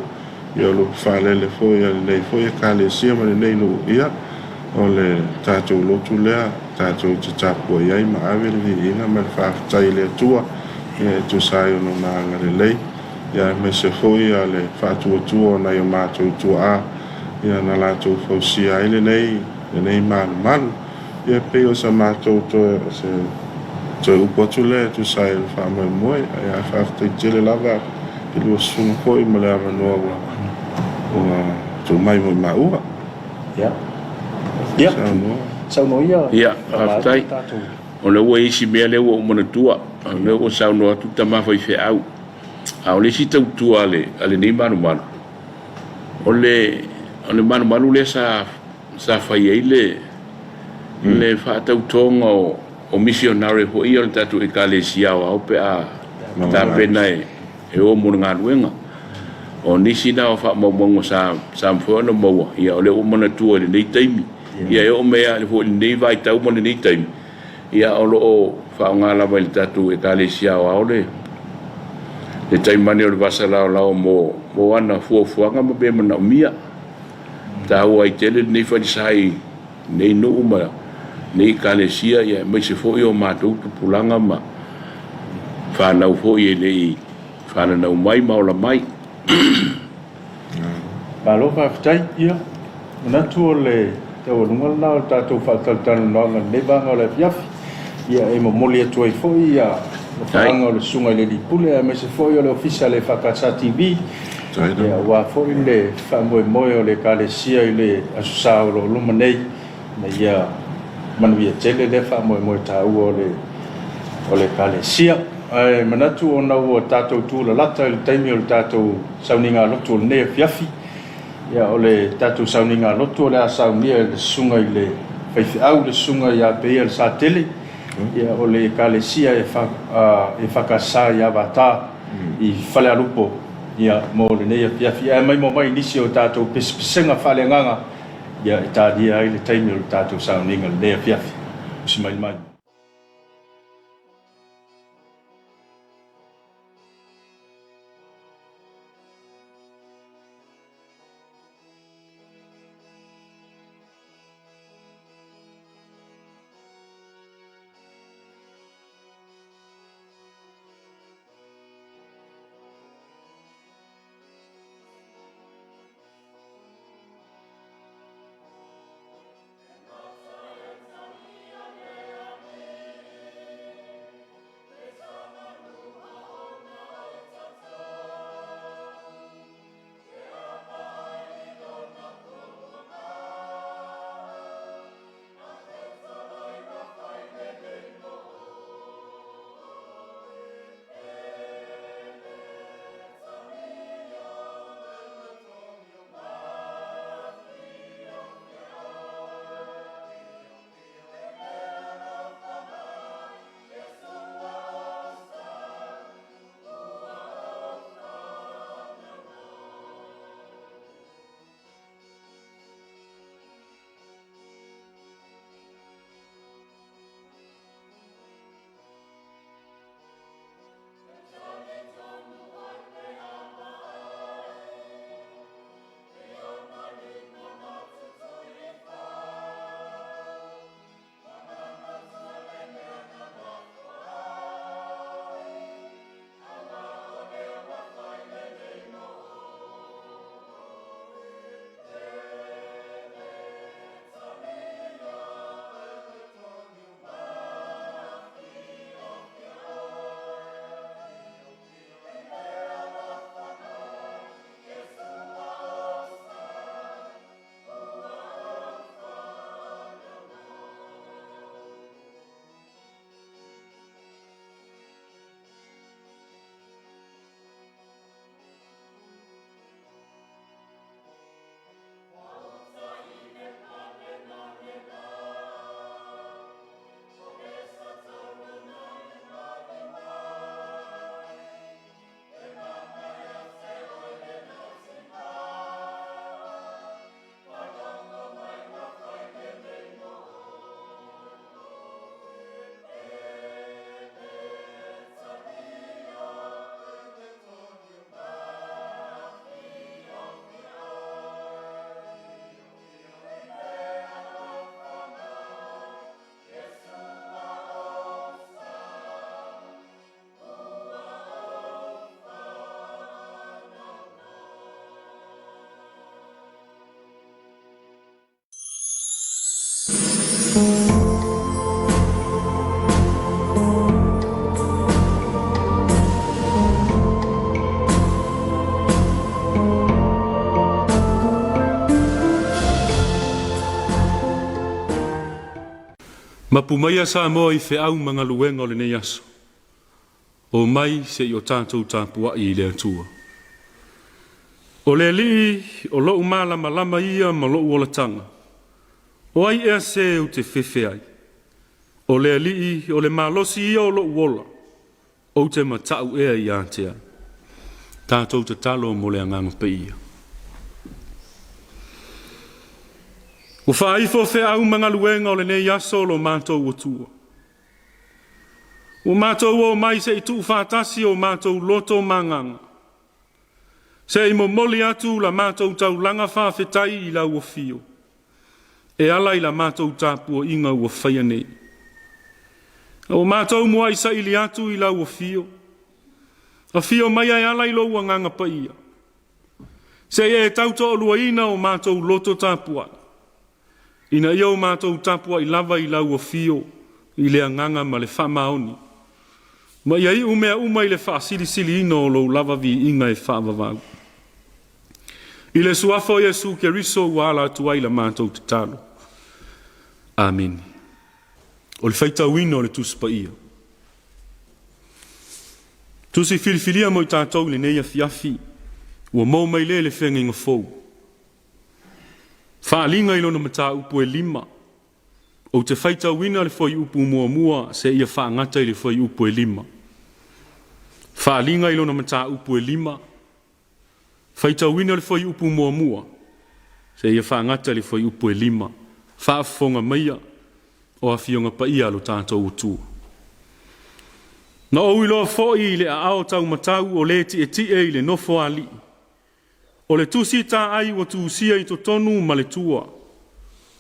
Ia o lupe faalele foi a lenei foi Ekalesia ma lenei nuu, ia, o le tatou lotu lea tatou te tapuai ai ma ave le viiga ma le faafetai i le Atua, ia, e tusa ai o Lona agalelei, ia, aemaise foi ia le faatuatua o nai o matou tuaa, ia, na latou fausia ai lenei, lenei malumalu. Ia pei o sa matou toe, o se toe upu atu lea e tusa ai o le faamoemoe, ae faafetai tele lava i lua susuga foi ma le avanoa ua ua tuu mai mo i maua. Ia. Ia. Saunoa ia. Ia, faafetai. O lea ua i ai si mea lea ua ou manatua, o lea ua saunoa atu le tama faifeau. A o le isi tautua a lenei malumalu, o le malumalu lea sa sa fai ai le le faatautoga o o misionare foi ia o le tatou Ekalesia Aoao pe a tapena e e o mo le galuega. O nisi na o faamaumauga sa sa mafai ona maua, ia o lea ua manatua i lenei taimi. Ia e oo mai lava foi i lenei vaitau ma lenei taimi, ia o lo o faaaoga lava e le tatou Ekalesia Aoao le le taimane o le vasa laolao mo mo ana fuafuaga ma mea manaomia. Taua ai tele lenei falesa i lenei nuu ma lenei ekalesia aemaise foi o matou tupulaga ma fanau foi e le i fananau mai ma ola mai. Malo faafetai. Ia, manatu o le taualuga lena o le tatou faatalatalanoaga i lenei vaega o le afiafi. Ia, e momoli atu ai foi ia alofaaga o le Susuga i le Alii Pule aemaise foi o le Ofisa o le EFKS TV. Ia, aua foi le faamoemoe o le Ekalesia i le Aso Sa o lo o loma nei, ina ia manuia tele lea faamoemoe taua o le o le Ekalesia. Ae manatu ona ua tatou tulalata i le taimi o le tatou sauniga lotu o lenei afiafi, ia o le tatou sauniga lotu o le a saunia e le susuga i le faifeau, le susuga ia Peia Lesatele. Ia, o le Ekalesia EFKS i Avata i Falealupo, ia, mo lenei afiafi. Ae maimoa mai i nisi o tatou pesepesega faaleagaga, ia, e talia ai le taimi o le tatou sauniga i lenei afiafi. Usi mai mai. Mapu maia Samoa i feau ma galuega o lenei aso. Omai se i o tatou tapuai i le Atua. O le Alii o lou malamalama ia ma lou olataga. O ai ea se ou te fefe ai? O le Alii o le malosi ia o lou ola, ou te matau ea ia te ai. Tatou tatalo mo le Agaga Paia. Ua faaifo feau ma galuega o lenei aso lo matou Atua. Ua matou o mai se i tuufaatasi o matou loto ma agaga, se i momoli atu la matou taulaga faafetai i lau afio, e ala i la matou tapuaiga ua faia nei. A ua matou muai saili atu i lau afio, afio mai e ala i lou agaga paia, se i e tautoaluaina o matou loto tapuai, Ina ia o matou tapuai lava i lau afio i le agaga ma le faamaoni, ma ia iu mea uma i le faasilisiliina o lou lava viiga e faavavau. I le Suafa o Iesu Keriso ua ala atu ai la matou tatalo. Amene. O le faitauina o le Tusi Paia. Tusi filifilia mo i tatou i lenei afiafi, ua maua mai lea i le Feagaiga Fou. Faaaliga i lona mataupu e lima. Ou te faitauina le fuaiupu muamua seia faagata i le fuaiupu e 5. Faaaliga i lona mataupu e 5. Faitauina le fuaiupu muamua seia faagata i le fuaiupu e 5. Faafofoga maia o Afioga Paia a lo tatou Atua. Na ou iloa foi i le aao taumatau o le tietie i le nofoalii, o le tusi taai ua tusia i totonu ma le tua,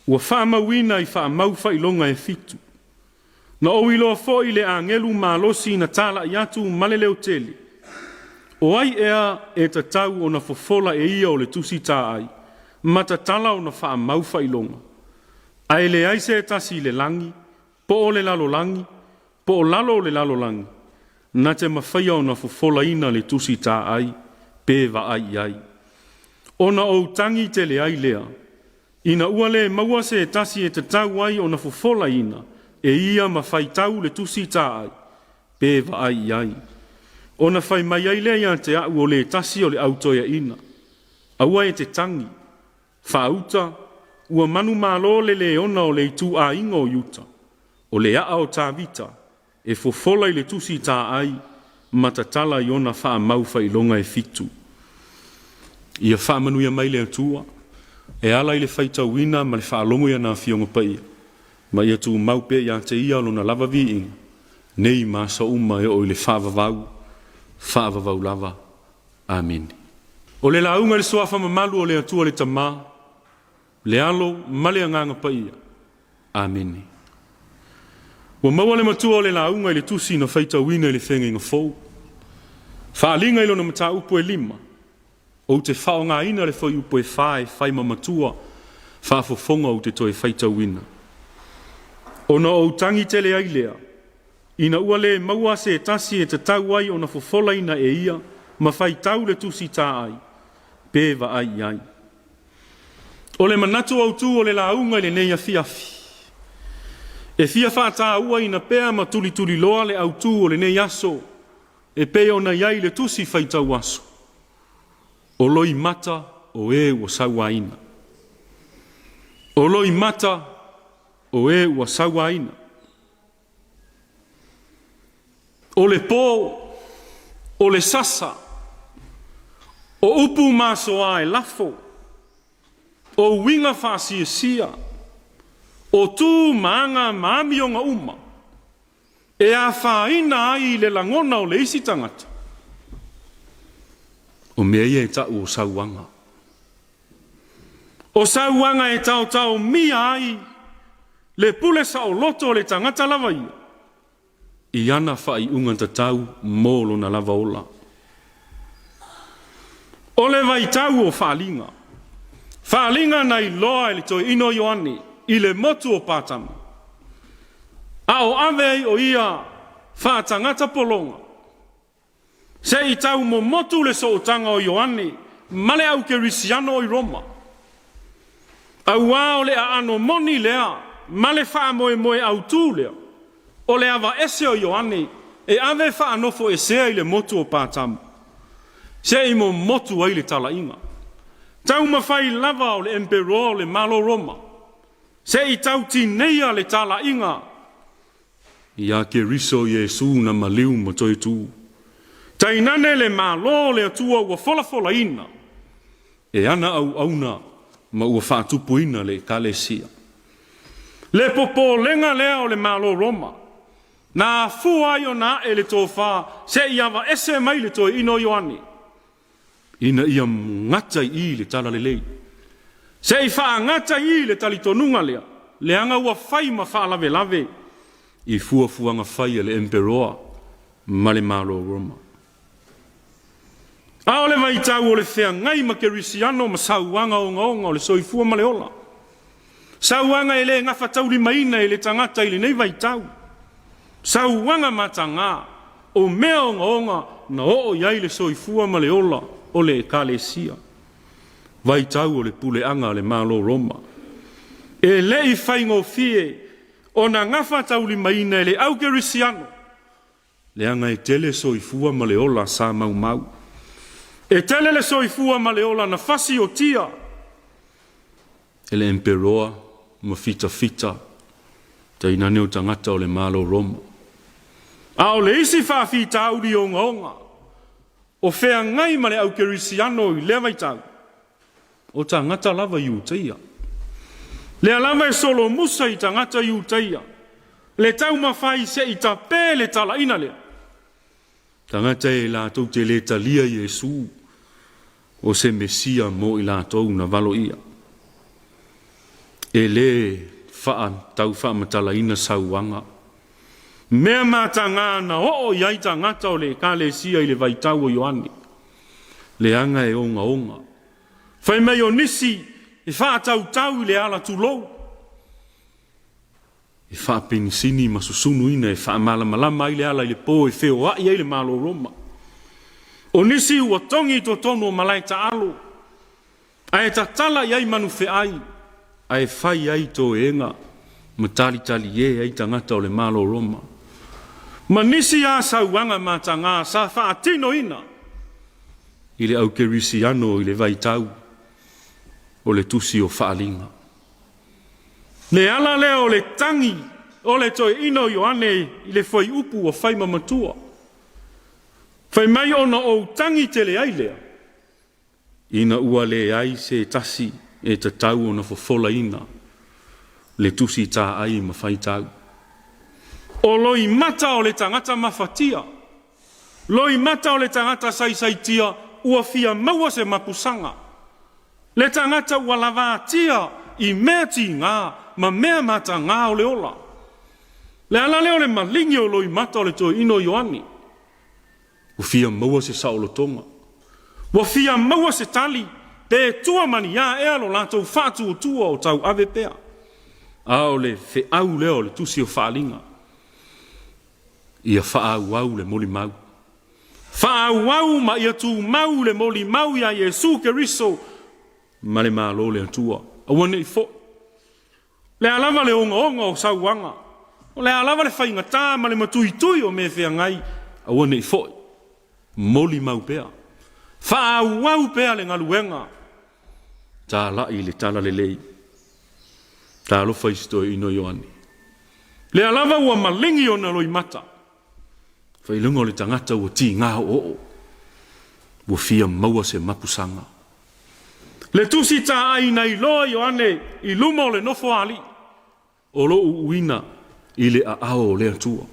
ua faamauina i faamau faailoga e 7. Na ou iloa foi le agelu malosi na talai atu ma le leotele, o ai ea e tatau ona fofola e ia o le tusi taai, ma tatala ona faamau faailoga. Ae leai se tasi i le lagi, po o le lalolagi, po o lalo o le lalolagi, na te mafaia ona fofolaina le tusi taai, pe vaai i ai. Ona ou tagi tele ai lea, ina ua le maua se tasi e tatau ai ona fofolaina e ia ma faitau le tusi taai, pe vaai i ai. Ona fai mai ai lea ia te a'u o le tasi o le au toeaina, aua e te tagi, faauta, ua manumalo le leona o le ituaiga o Iuta, o le aa o Tavita, e fofola i le tusi taai ma tatala i ona faamau faailoga e 7. Ia faamanuia mai le Atua e ala i le faitauina ma le faalogo i ana Afioga Paia, ma ia tumau pea ia te ia lona lava viiga, nei ma aso uma e oo i le faavavau, faavavau lava. Amene. O le lauga i le suafa mamalu o le Atua le Tama, le Alo ma le Agaga Paia. Amene. Ua maua le matua o le lauga i le tusi na faitauina i le feagaiga fou. Faaaliga i lona mataupu e 5, ou te faaaogaina le fuaiupu e 4 e fai ma matua faafofoga ou te toe faitauina. Ona ou tagi tele ai lea, ina ua le maua se tasi e tatau ai ona fofolaina e ia ma faitau le tusi taai, pe vaai i ai. O le manatu autu o le lauga i lenei afiafi, e fia faatauaina pea ma tulituliloa le autu o lenei aso e pei ona i ai le tusi faitau aso, o loimata o e ua sauaina. O loimata o e ua sauaina. O le po, o le sasa, o upu masoa e lafo, o uiga faasiasia, o tu ma aga ma amioga uma, e afaina ai le lagona o le isi tagata. O mea ia e ta'u o sauaga. O sauaga e taotaomia ai le pule saoloto o le tagata lava ia, i ana faaiuga tatau mo lona lava ola. O le vaitau o faaaliga, faaaliga na iloa e le toeaina o Ioane i le motu o Patama, a o ave ai o ia faatagata pologa, se i tau momotu le sootaga o Ioane ma le au kerisiano i Roma. Auā o le aano moni lea ma le faamoemoe autū lea, o le avaese o Ioane e ave faanofoesea i le motu o Patamo, se i momotu ai le talaiga. Taumafai lava o le emperoa o le Malo Roma, se i tau tineia le talaiga ia Keriso Iesu na maliu ma toe tu. Tainane le Malo o le Atua ua folafolaina e ana auauna ma ua faatupuina le Ekalesia. Le popolega lea o le Malo Roma, na afua ai ona ae le tofa se i avaese mai le toeaina o Ioane, ina ia gata i i le talalelei, se i faagata i i le talitonuga lea, leaga ua fai ma faalavelave i fuafuaga fai a le emperoa ma le Malo Roma. A o le vaitau o le feagai ma kerisiano ma sauaga ogaoga o le soifua ma le ola, sauaga e le gafataulimaina e le tagata i lenei vaitau, sauaga mataga o mea ogaoga na oo i ai le soifua ma le ola o le Ekalesia. Vaitau o le puleaga a le Malo Roma. E le i faigofie ona gafataulimaina e le au kerisiano, leaga e tele soifua ma le ola sa maumau. E tele le soifua ma le ola na fasiotia e le emperoa ma fitafita. Tainane o tagata o le Malo Roma. A o le isi faafitauli ogaoga o feagai ma le au kerisiano i lea vaitau, o tagata lava Iutaia. Lea lava e solomusa i tagata Iutaia le taumafai se i tape le talaina lea. Tagata e latou te le talia Iesu o se Mesia mo i latou na valoia. E le tau faamatalaina sauaga, mea mataga na oo i ai tagata o le Ekalesia i le vaitau o Ioane, leaga e ogaoga. Fai mai o nisi e faatautau i le ala tulou, e faapenisini ma susunuina e faamalamalama ai le ala i le po e feoai ai le Malo Roma. O nisi ua togi i totonu o malae taalo, ae tatala i ai manufeai, ae fai ai toega ma talitalie ai tagata o le Malo Roma. Ma nisi a sauaga mataga sa faatinoina i le aukerisiano i le vaitau o le tusi o Faaaliga. Le ala lea o le tagi o le toeaina o Ioane i le fuaiupu ua fai ma matua. Fai mai ona ou tagi tele ai lea, ina ua leai se tasi e tatau ona fofolaina le tusi taai ma faitau. O loimata o le tagata mafatia, loimata o le tagata saisaitia ua fia maua se mapusaga, Le tagata ua lavatia i mea tiga ma mea mataga o le ola. Le ala lea o le maligi o loimata o le toeaina o Ioane. Ua fia maua se saolotoga. Ua fia maua se tali, pe tua ma ni a ea lo latou faatuatua o tauave pea. A o le feau lea o le tusi o Faaaliga, ia faaauau le molimau. Faaauau ma ia tumau le molimau iā Iesu Keriso ma le Malo o le Atua. Aua ne i foi. O le a lava le ogaoga o sauaga, o le a lava le faigata ma le matuitui o mea feagai, aua ne i foi. Molimau pea. Faaauau pea le galuega. Talai le talalelei. Talofa i si toeaina o Ioane. Lea lava ua maligi ona loimata. Failoga o le tagata ua tiga oooo, ua fia maua se mapusaga. Le tusi taai na iloa Ioane i luma o le nofoalii, o lo uuina i le aao o le Atua.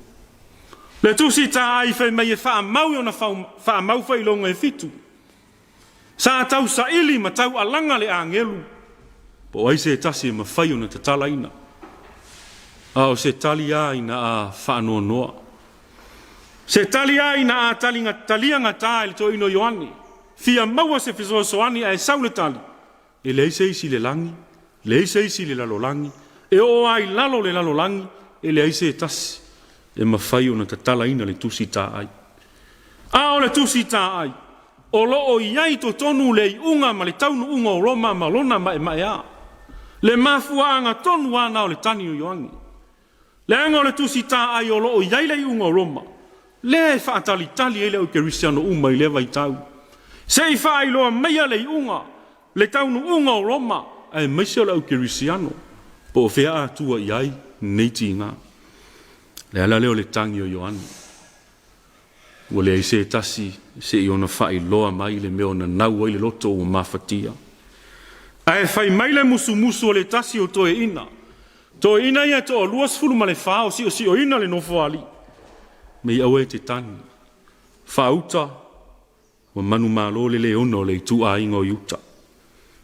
Le tusi taai fai mai e faamau i ona faamau failoga e fitu. Sa tausaili ma taualaga le agelu, po o ai se tasi e mafai ona tatalaina. A o se tali a ina a faanoanoa. Se tali a ina a taliga, talia gata e le toeaina o Ioane. Fia maua se fesoasoani ae sau le tali, e leai se isi i le lagi, leai se isi i le lalolagi, e oo lava i lalo o le lalolagi, e leai se tasi e mafai ona tatalaina le tusi taai. A o le tusi taai, o lo o i ai i totonu le iuga ma le taunuuga o Roma ma lona maemaea. Le mafuaaga tonu lava na o le tagi o Ioane. Leaga o le tusi taai o lo o i ai le iuga o Roma, lea e faatalitali ai le aukerisiano uma i lea vaitau. Se i faailoa maia le iuga, le taunuuga o Roma, aemaise o le aukerisiano, po o fea atua i ai nei tiga. Le ala lea o le tagi o Ioane. Ua leai se tasi se i ona faailoa mai le mea o nanau ai le loto ua mafatia. Ae fai mai le musumusu o le tasi o toeaiina, toeaiina ia e toa 24 o siosioina le nofoalii, mei aua e te tagi, faauta ua manumalo le leona o le ituaiga o Iuta,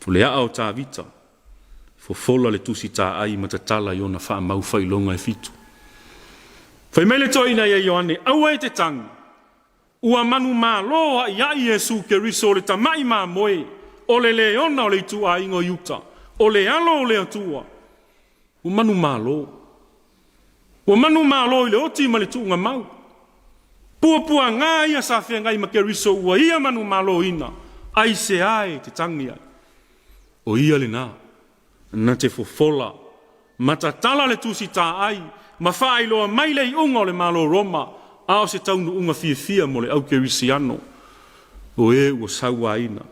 o le aa o Tavita, Fofola le tusi taai ma tatala i ona faamau failoga e fitu. Fai mai le toeaina ia Ioane, Aua e te tagi, ua manumalo a'ia'i Iesu Keriso o le tama'i mamoe, o le leona o le ituaiga o Iuta, o le Alo o le Atua. Ua manumalo. Ua manumalo i le oti ma le tuugamau. Puapuaga ia sa feagai ma Keriso ua ia manumaloina, aisea e te tagi ai? O ia lena na te fofola ma tatala le tusi taai ma faailoa mai le iuga o le Malo Roma, a o se taunuuga fiafia mo le au kerisiano o e ua sauaina.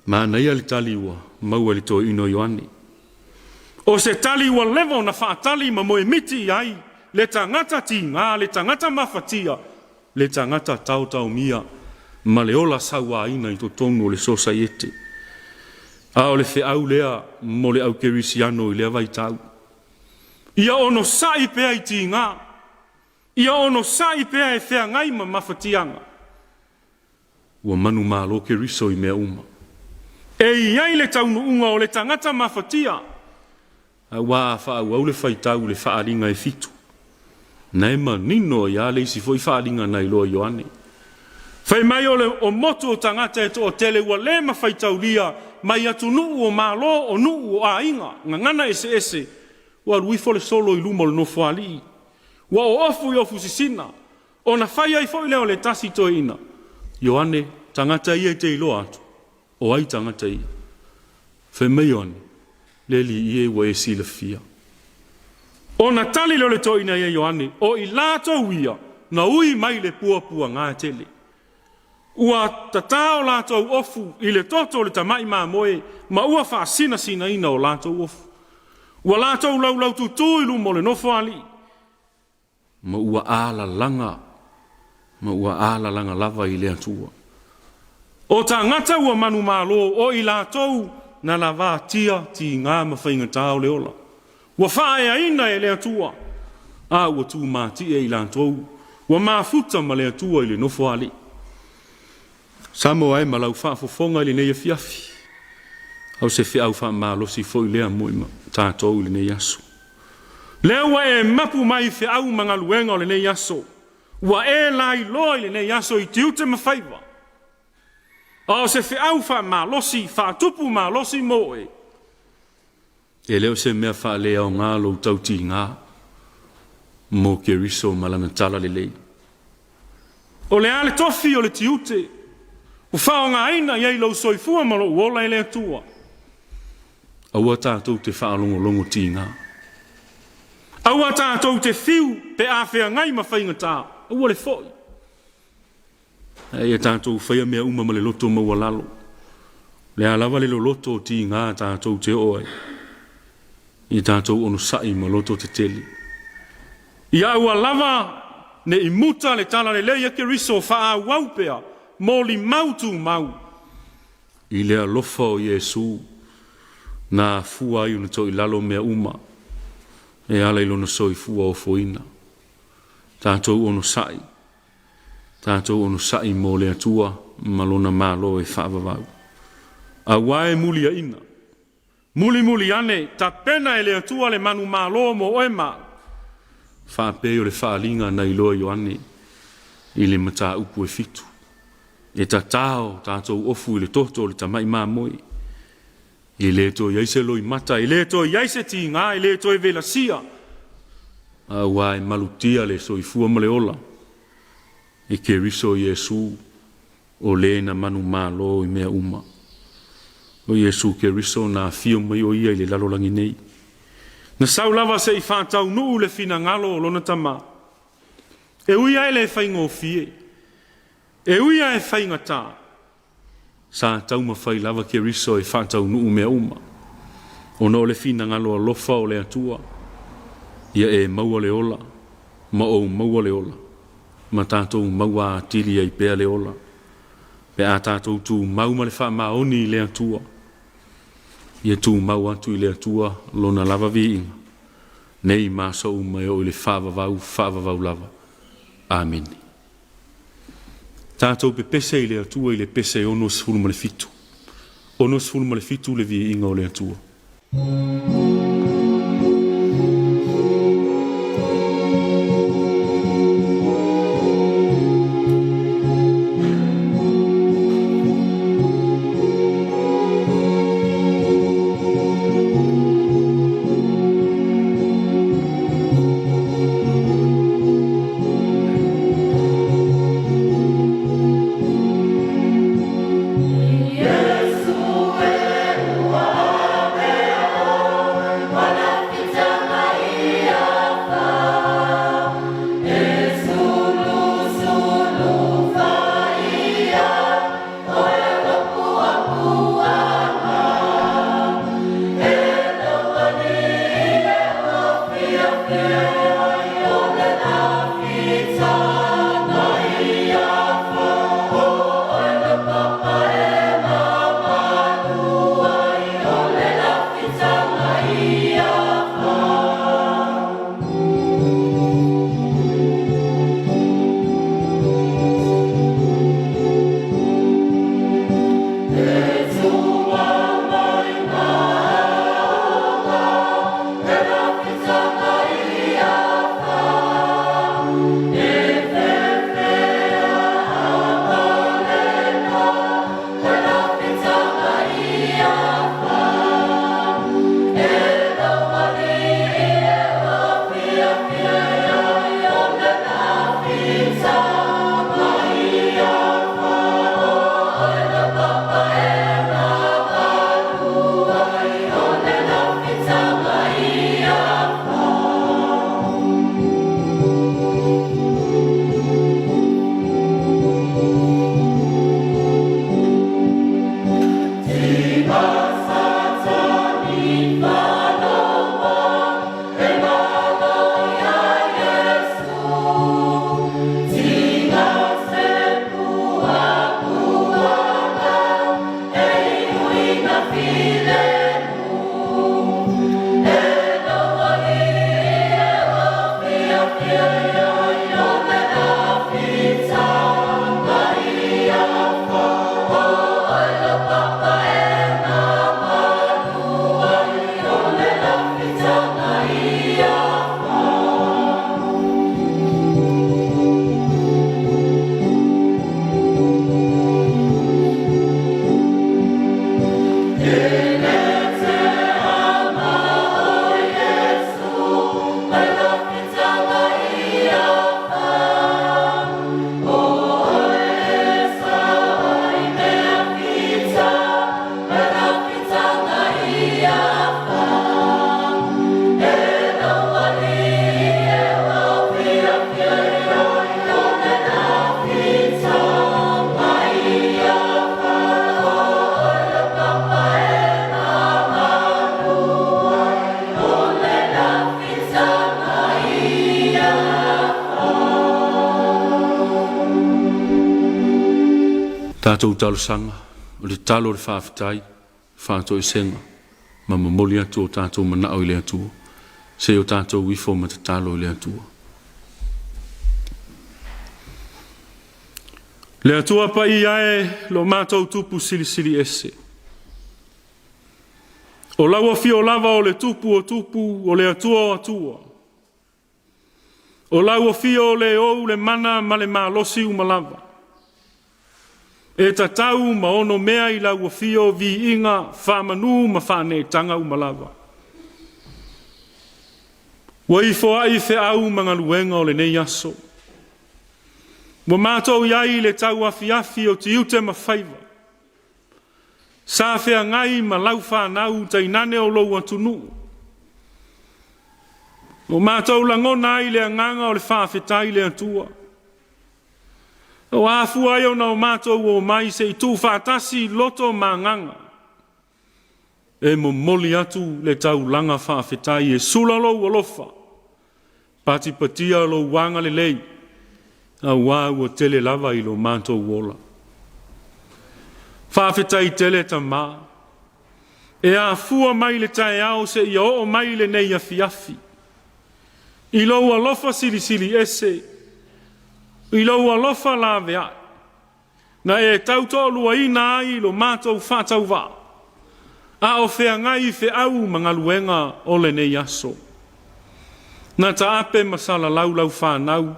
Manaia le tali ua maua e le toeaina o Ioane. O se tali ua leva ona faatali ma moemiti i ai le tagata tiga, le tagata mafatia, le tagata taotaomia ma le ola sauaina i totonu o le sosaiete. A o le feau lea mo le au kerisiano i lea vaitau. Ia onosai pea i tiga, ia onosai pea e feagai ma mafatiaga. Ua manumalo Keriso i mea uma. E i ai le taunuuga o le tagata mafatia, aua a faaauau le faitau i le faaaliga e fitu, na e manino ai lava le isi foi faaaliga na iloa Ioane. Fai mai o le o motu o tagata e toatele ua le mafaitaulia mai atunuu o Malo, o nuu, o aiga, gagana eseese, ua alu ifo le solo i luma o le Nofoalii, ua oofu i ofu sisina, Ona fai ai foi lea o le tasi toeaina, Ioane, tagata ia e te iloa atu, o ai tagata ia? Fai mai Ioane, Le Alii e, ua e silafia. Ona tali lea o le toeaina ia Ioane, O i latou ia na ui mai le puapuaga tele. Ua tatao latou ofu i le toto o le tamai mamoe ma ua faasinasinaina o latou ofu. Ua latou laulaututū i luma o le Nofoalii. Ma ua alalaga, ma ua alalaga lava i le Atua. O tagata ua manumalo, o i latou na lavatia tiga ma faigata o le ola. Ua faaeaina e le Atua, a ua tumatie i latou, ua mafuta ma le Atua i le Nofoalii. Samoa e ma lau faafofoga i lenei afiafi, a o se feau faamalosi foi lea mo i tatou i lenei aso. Lea ua e mapu mai i feau ma galuega o lenei aso, ua e lailoa i lenei aso i tiute ma faiva, a o se feau faamalosi, faatupu malosi mo oe. E le o se mea faaleaoga lou tautiga mo Keriso ma lana talalelei. O le a le tofi o le tiute ua faaaogaina i ai lou soifua ma lou ola e le Atua? Aua tatou te faalogologo tiga. Aua tatou te fiu pe a feagai ma faigata. Aua le foi. Ae ia tatou faia mea uma ma le loto maualalo. O le a lava le loloto o tiga tatou te oo ai, ia tatou onosai ma loto tetele. Ia aua lava ne i muta le talalelei a Keriso faaauau pea molimau tumau i le alofa o Iesu na afua ai ona toilalo mea uma e ala i lona soifua ofoina. Tatou onosai, tatou onosai mo le Atua ma lona Malo e faavavau. Aua e muliaina, mulimuli ane, tapena e le Atua le manumalo mo oe ma au, faapei o le faaaliga na iloa Ioane i le mataupu e fitu. E tatao tatou ofu i le toto o le tamai mamoe. E le toe i ai se loimata, e le toe i ai se tiga, e le toe velasia, aua e malutia le soifua ma le ola e Keriso Iesu, o le na manumalo i mea uma. O Iesu Keriso na afio mai o ia i le lalolagi nei. Na sau lava se i faataunuu le finagalo o lona Tama. E ui a e le faigofie, e ui a e faigata, Sa taumafai lava Keriso e faataunuu mea uma, ona o le finagalo alofa o le Atua, ia e maua le ola, ma ou maua le ola, ma tatou maua atili ai pea le ola, pe a tatou tumau ma le faamaoni i le Atua. Ia tumau atu i le Atua Lona lava viiga, nei ma aso uma e oo i le faavavau faavavau lava. Amene. Tatou pepese i le Atua i le pese 67. 67 le viiga o le Atua. Tatou talosaga, o le tatalo o le faafetai, faatoesega, ma momoli atu o tatou manao i le Atua. Se i o tatou ifo ma tatalo i le Atua. Le Atua paia e, lo matou Tupu silisili ese. O lau afio lava o le Tupu o Tupu, o le Atua o Atua. O lau afio o le ou le mana ma le malosi uma lava. E tatau ma ono mea i lau afio viiga, faamanu ma faaneetaga uma lava. Ua ifoai feau ma galuega o lenei aso. Ua matou i ai i le tauafiafi o tiute ma faiva. Sa feagai ma lau fanau tainane o lou atunuu. Ua matou lagona ai le agaga o le faafetai i le Atua. Ua afua ai ona o matou omai se i tuufaatasi loto ma agaga e momoli atu le taulaga faafetai e sula lou alofa, patipatia lou agalelei, aua ua tele lava i lo matou ola. Faafetai tele Tama, e afua mai le taeao seia oo mai lenei afiafi, i lou alofa silisili ese, i lou alofa laveai, na e tautoaluaina ai lo matou faatauvaa, a o feagai i feau ma galuega o lenei aso. Na taape ma salalau lau fanau,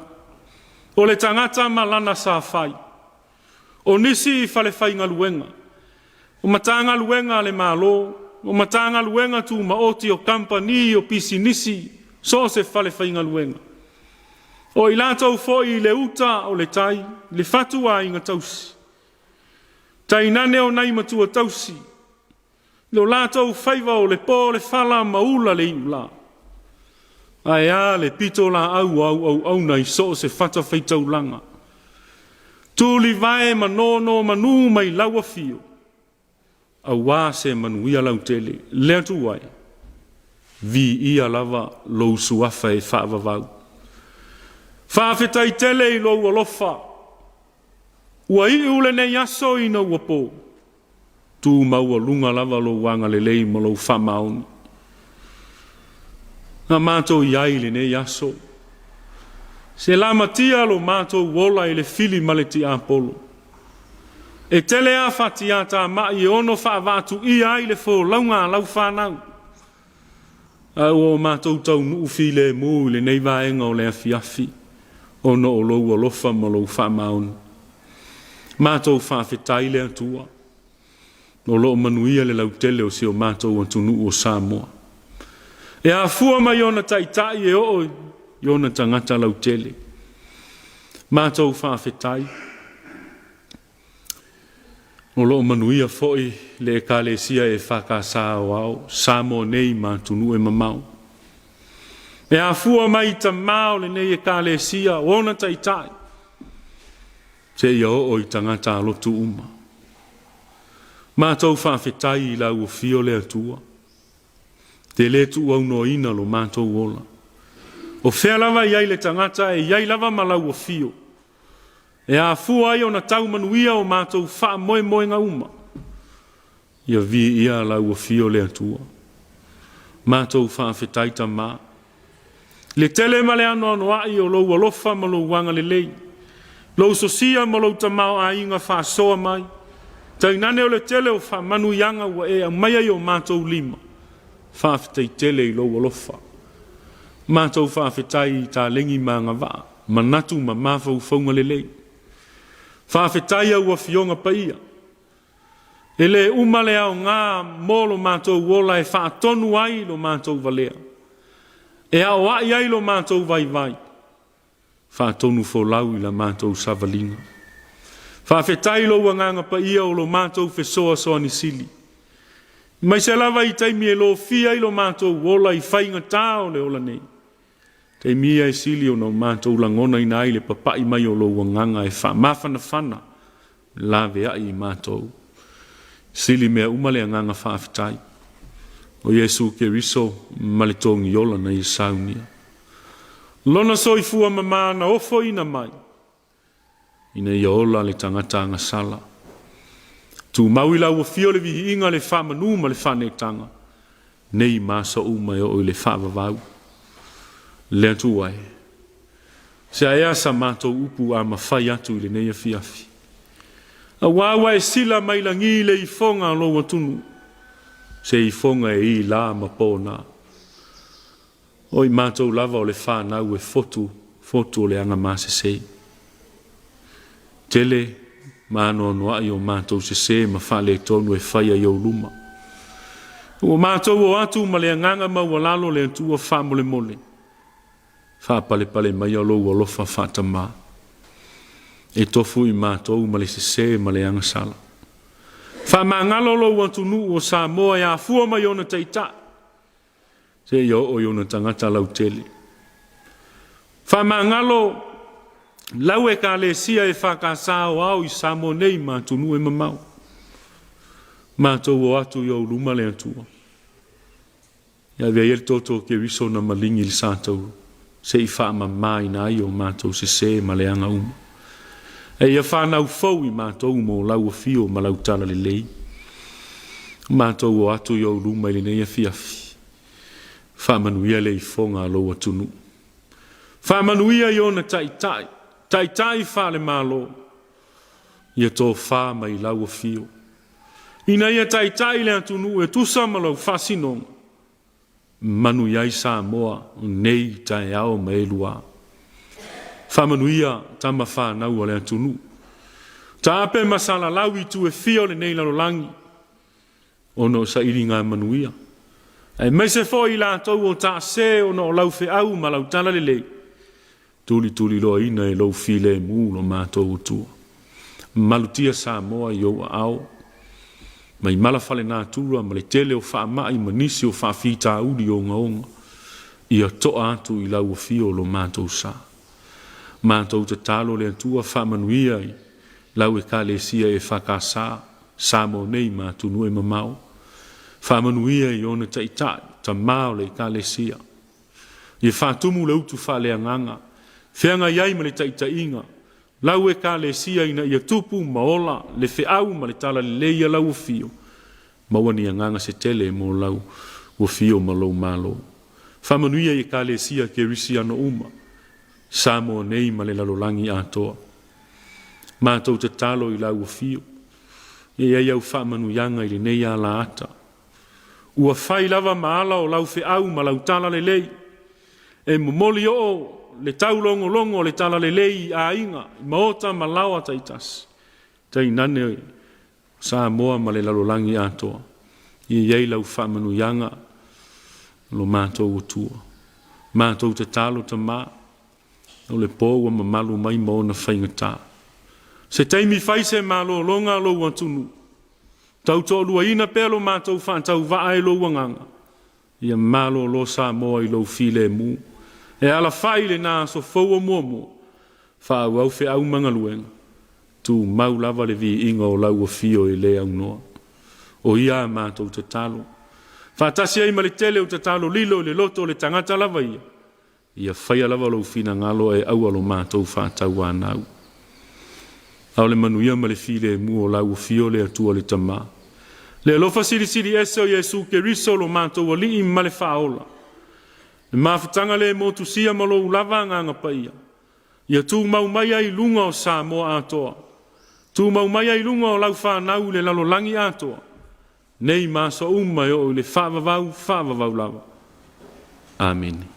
o le tagata ma lana sa fai, o nisi i falefaigaluega, o Matagaluega a le Malo, o Matagaluega Tumaoti, o kamupani, o pisinisi, so o se falefaigaluega. O i latou foi i le uta o le tai, le fatuaiga tausi, tainane o nai matua tausi, lo latou faiva o le po le fala ma ula le iulā. Ae a le pitolaau o au auauna i so o se fatafaitaulaga, tulivae ma nonomanu mai lau afio, aua se manuia lautele. Le Atua e, viia lava lou suafa e faavavau. Faafetai tele i lou alofa, ua iu lenei aso ina ua po, tu maualuga lava lou agalelei ma lou faamaoni. Na matou i ai i lenei aso, se lamatia lo matou ola i le fili ma le tiapolo. E tele a fatiatamai e ono faavaatuia ai le folauga a lau fanau, ae ua o matou taunuu filemu i lenei vaega o le afiafi, ona o lou alofa ma lou faamaoni. Matou faafetai le Atua, o lo o manuia le lautele o si o matou atunuu o Samoa. E afua mai ona taitai e oo i ona tagata lautele. Matou faafetai, o lo o manuia foi le Ekalesia EFKS Aoao, Samoa nei ma atunuu e mamao. E afua mai i tama o lenei Ekalesia, o ona taitai, seia oo i tagata alotu uma. Matou faafetai i lau afio le Atua, te le tuuaunoaina lo matou ola. O fea lava i ai le tagata e i ai lava ma lau afio, e afua ai ona tau manuia o matou faamoemoega uma. Ia viia lau afio le Atua. Matou faafetai Tama, le tele ma le anoanoai o lou alofa ma lou agalelei, lou sosia ma lou tamaoaiga faasoa mai, tainane o le tele o faamanuiaga ua e aumaia i o matou lima, faafetai tele i lou alofa. Matou faafetai i taleni ma agavaa, manatu ma mafaufauga lelei. Faafetai au afioga paia. E le uma le aoga mo lo matou ola e faatonu ai lo matou valea, e aoai ai lo matou vaivai, faatonu folau i la matou savaliga. Faafetai lou agaga paia o lo matou fesoasoani sili, aemaise lava i taimi e lofia ai lo matou ola i faigata o le ola nei. Taimi ia e sili ona o matou lagonaina ai le papai mai o lou agaga e faamafanafana laveai i matou. Sili mea uma le agaga faafetai o Iesu Keriso ma le togiola na ia saunia. Lona soifua mama na ofoina mai ina ia ola le tagata agasala. Tumau i lau afio le viiga, le faamanu ma le faaneetaga, nei ma aso uma e oo i le faavavau. Le Atua e, se aea sa matou upu a mafai atu i lenei afiafi. Aua ua e sila mai lagi le ifoga o lou atunuu, se ifoga e i la ma pona. O i matou lava o le fanau e fotu, fotu o le agamasese. Tele ma anoanoai o matou sese ma faaletonu e faia i ou luma. Ua matou o atu ma le agaga maualalo le Atua faamolemole, faapalepale maia lou alofa faatamā. E tofu i matou ma le sese ma le agasala. Faamagalo lou atunuu o Samoa e afua mai ona taitai, seia oo i ona tagata lautele. Faamagalo lau Ekalesia EFKS aoao i Samoa nei ma atunuu e mamao. Matou o atu i ou luma le Atua. Ia avea ia le toto o Keriso na maligi i le sa tauro, se i faamamaina ai o matou sese ma leaga uma. E ia fanau fou i matou mo lau afio ma lau talalelei. Matou o atu i ou luma i lenei afiafi. Faamanuia le ifoga a lou atunuu. Faamanuia i ona taitai, taitai faale-Malo, ia tofa mai lau afio. Ina ia taitai le atunuu e tusa ma lau faasinoga, manuia ai Samoa nei taeao ma e lua. Faamanuia tama fanau a le atunuu. Taape ma salalau i itu e fia o lenei lalolagi, ona o sailiga manuia. Aemaise foi i latou o taase ona o lau feau ma lau talalelei, tulituliloaina e lou filemu lo matou Atua. Malutia Samoa i ou aao, mai mala falenatura ma le tele o faamai ma nisi o faafitauli ogaoga, ia toa atu i lau afio lo matou sa. Matou tatalo le Atua faamanuia i lau Ekalesia EFKS, Samoa nei ma atunuu e mamao. Faamanuia i ona taitai, tama o le Ekalesia. Ia faatumu le utu faaleagaga, feagai ai ma le taitaiga, lau Ekalesia ina ia tupu ma ola le feau ma le talalelei ia lau afio, maua ni agaga se tele mo lau afio ma lou malo. Faamanuia i Ekalesia Kerisiano uma, Samoa nei ma le lalolagi atoa. Matou tatalo i lau afio, ia i ai au faamanuiaga i lenei alaata. Ua fai lava ma ala o lau feau ma lau talalelei, e momoli oo le taulogologo o le talalelei i aiga, i maota ma laoa taitasi, tainane o Samoa ma le lalolagi atoa. Ia i ai lau faamanuiaga lo matou Atua. Matou tatalo Tama, o le po ua mamalu mai ma ona faigata. Se taimi fai se malologa a lou atunuu, tautoaluaina pea lo matou faatauvaa e lou agaga, ia malolo Samoa i lou filemu. E alafai lena aso fou o muamua, faaauau feau ma galuega, tumau lava le viiga o lau afio e le aunoa. O ia a matou tatalo, faatasi ai ma le tele o tatalo lilo i le loto o le tagata lava ia, Ia faia lava lou finagalo ae aua lo matou faatauanau. A o le manuia ma le filemu o lau afio le Atua le Tama, le alofa silisili ese o Iesu Keriso lo matou Alii ma le Faaola, le mafutaga le motusia ma lou lava Agaga Paia, ia tumau mai ai i luga o Samoa atoa, tumau mai ai i luga o lau fanau i le lalolagi atoa, nei ma aso uma e oo i le faavavau, faavavau lava. Amene.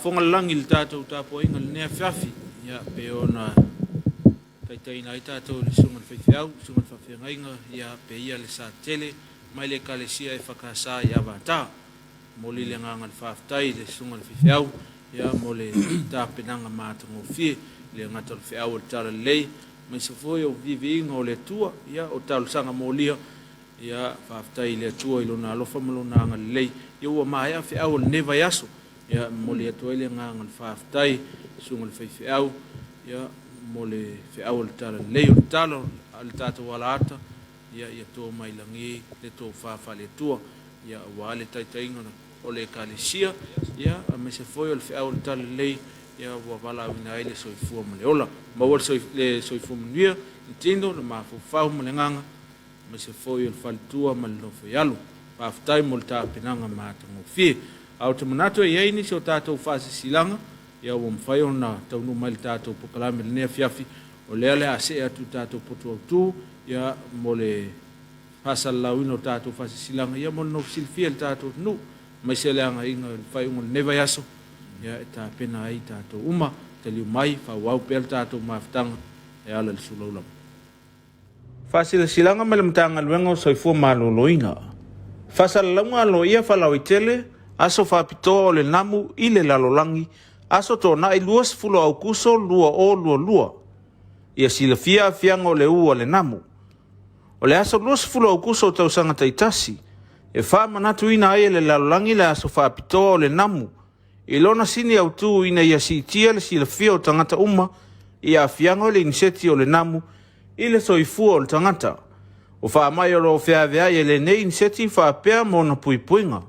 Faafofoga le lagi i le tatou tapuaiga i lenei afiafi, ia, pei ona taitaiina ai tatou i le Susuga i le Faifeau, Susuga i le Faafeagaiga, ia, pe ia le Satele mai le Ekalesia EFKS i Avata. Momoli le agaga o le faafetai i le Susuga i le Faifeau, ia, mo le tapenaga matagofie, e le gata o le feau o le Talalelei, aemaise foi o viiviiga o le Atua, ia, o talosaga molia. Ia, faafetai i le Atua i Lona alofa ma Lona agalelei, ia ua maea feau o lenei vaiaso. Ia, e momoli atu ai le agaga o le faafetai i le Susuga i le Faifeau, ia, mo le feau o le Talalelei. O le talo a le tatou alaata, ia, ia to mai lagi le tofa faale-Atua, ia, aua le taitaiga o le Ekalesia, ia, aemaise foi o le feau o le Talalelei, ia, ua valaauina ai le soifua ma le ola. Maua le soifua manuia, le tino, le mafaufau ma le agaga, aemaise foi o le faletua ma le nofoialo. Faafetai mo le tapenaga matagofie. Ae ou te manatu e i ai nisi o tatou faasisilaga, ia ua mafai ona taunuu mai le tatou polokalame i lenei afiafi, o lea o le a see atu i le tatou potu autu, ia mo le faasalalauina o tatou faasisilaga, ia mo le nofo silafia i le tatou atunuu, aemaise le agaiga i le faaiuga o lenei vaiaso, ia e tapena ai tatou uma, taliu mai, faaauau pea le tatou mafutaga e ala i le sulaulama. Faasilasilaga mai le Matagaluega o Soifua Maloloina. Faasalalauga Aloaia Faalauaitele, Aso Faapitoa o le Namu i le Lalolagi, Aso Toonai 20 Aokuso 2022. Ia silafia aafiaga o le ū a le namu. O le aso 20 Aokuso o tausaga taitasi, e faamanatuina ai e le lalolagi le aso faapitoa o le namu i lona sini autu ina ia siitia le silafia o tagata uma i aafiaga o le iniseti o le namu i le soifua o le tagata. O faamai o lo o feaveai e lenei iniseti faapea ma ona puipuiga.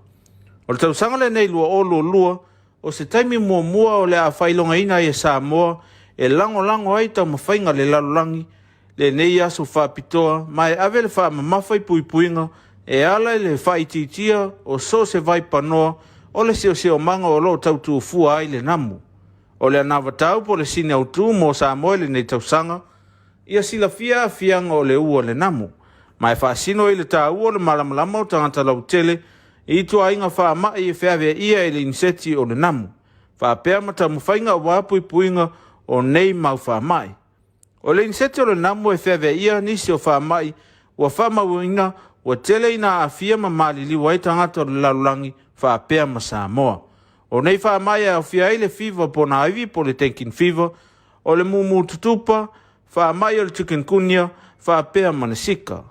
O le tausaga lenei 2022, o se taimi muamua o le a faailogaina ai e Samoa e lagolago ai taumafaiga a le lalolagi lenei aso faapitoa ma e ave le faamamafa i puipuiga e ala i le faaitiitia o so o se vaipanoa o le siosiomaga o lo o tautuafua ai le namu. O le anavatau po o le sini autu mo Samoa i lenei tausaga, ia silafia aafiaga o le ū o le namu, ma e faasino i le taua o le malamalama o tagata lautele i ituaiga faamai e feaveaia e le iniseti o le namu, faapea ma taumafaiga aua puipuiga o nei mau faamai. O le iniseti o le namu e feaveaia nisi o faamai ua faamauina ua tele ina aafia ma maliliu ai tagata o le lalolagi faapea ma Samoa. O nei faamai e aofia ai le fiva ponaivi po o le dengue fever, o le mumu tutupa, faamai o le chikungunya faapea ma le Zika.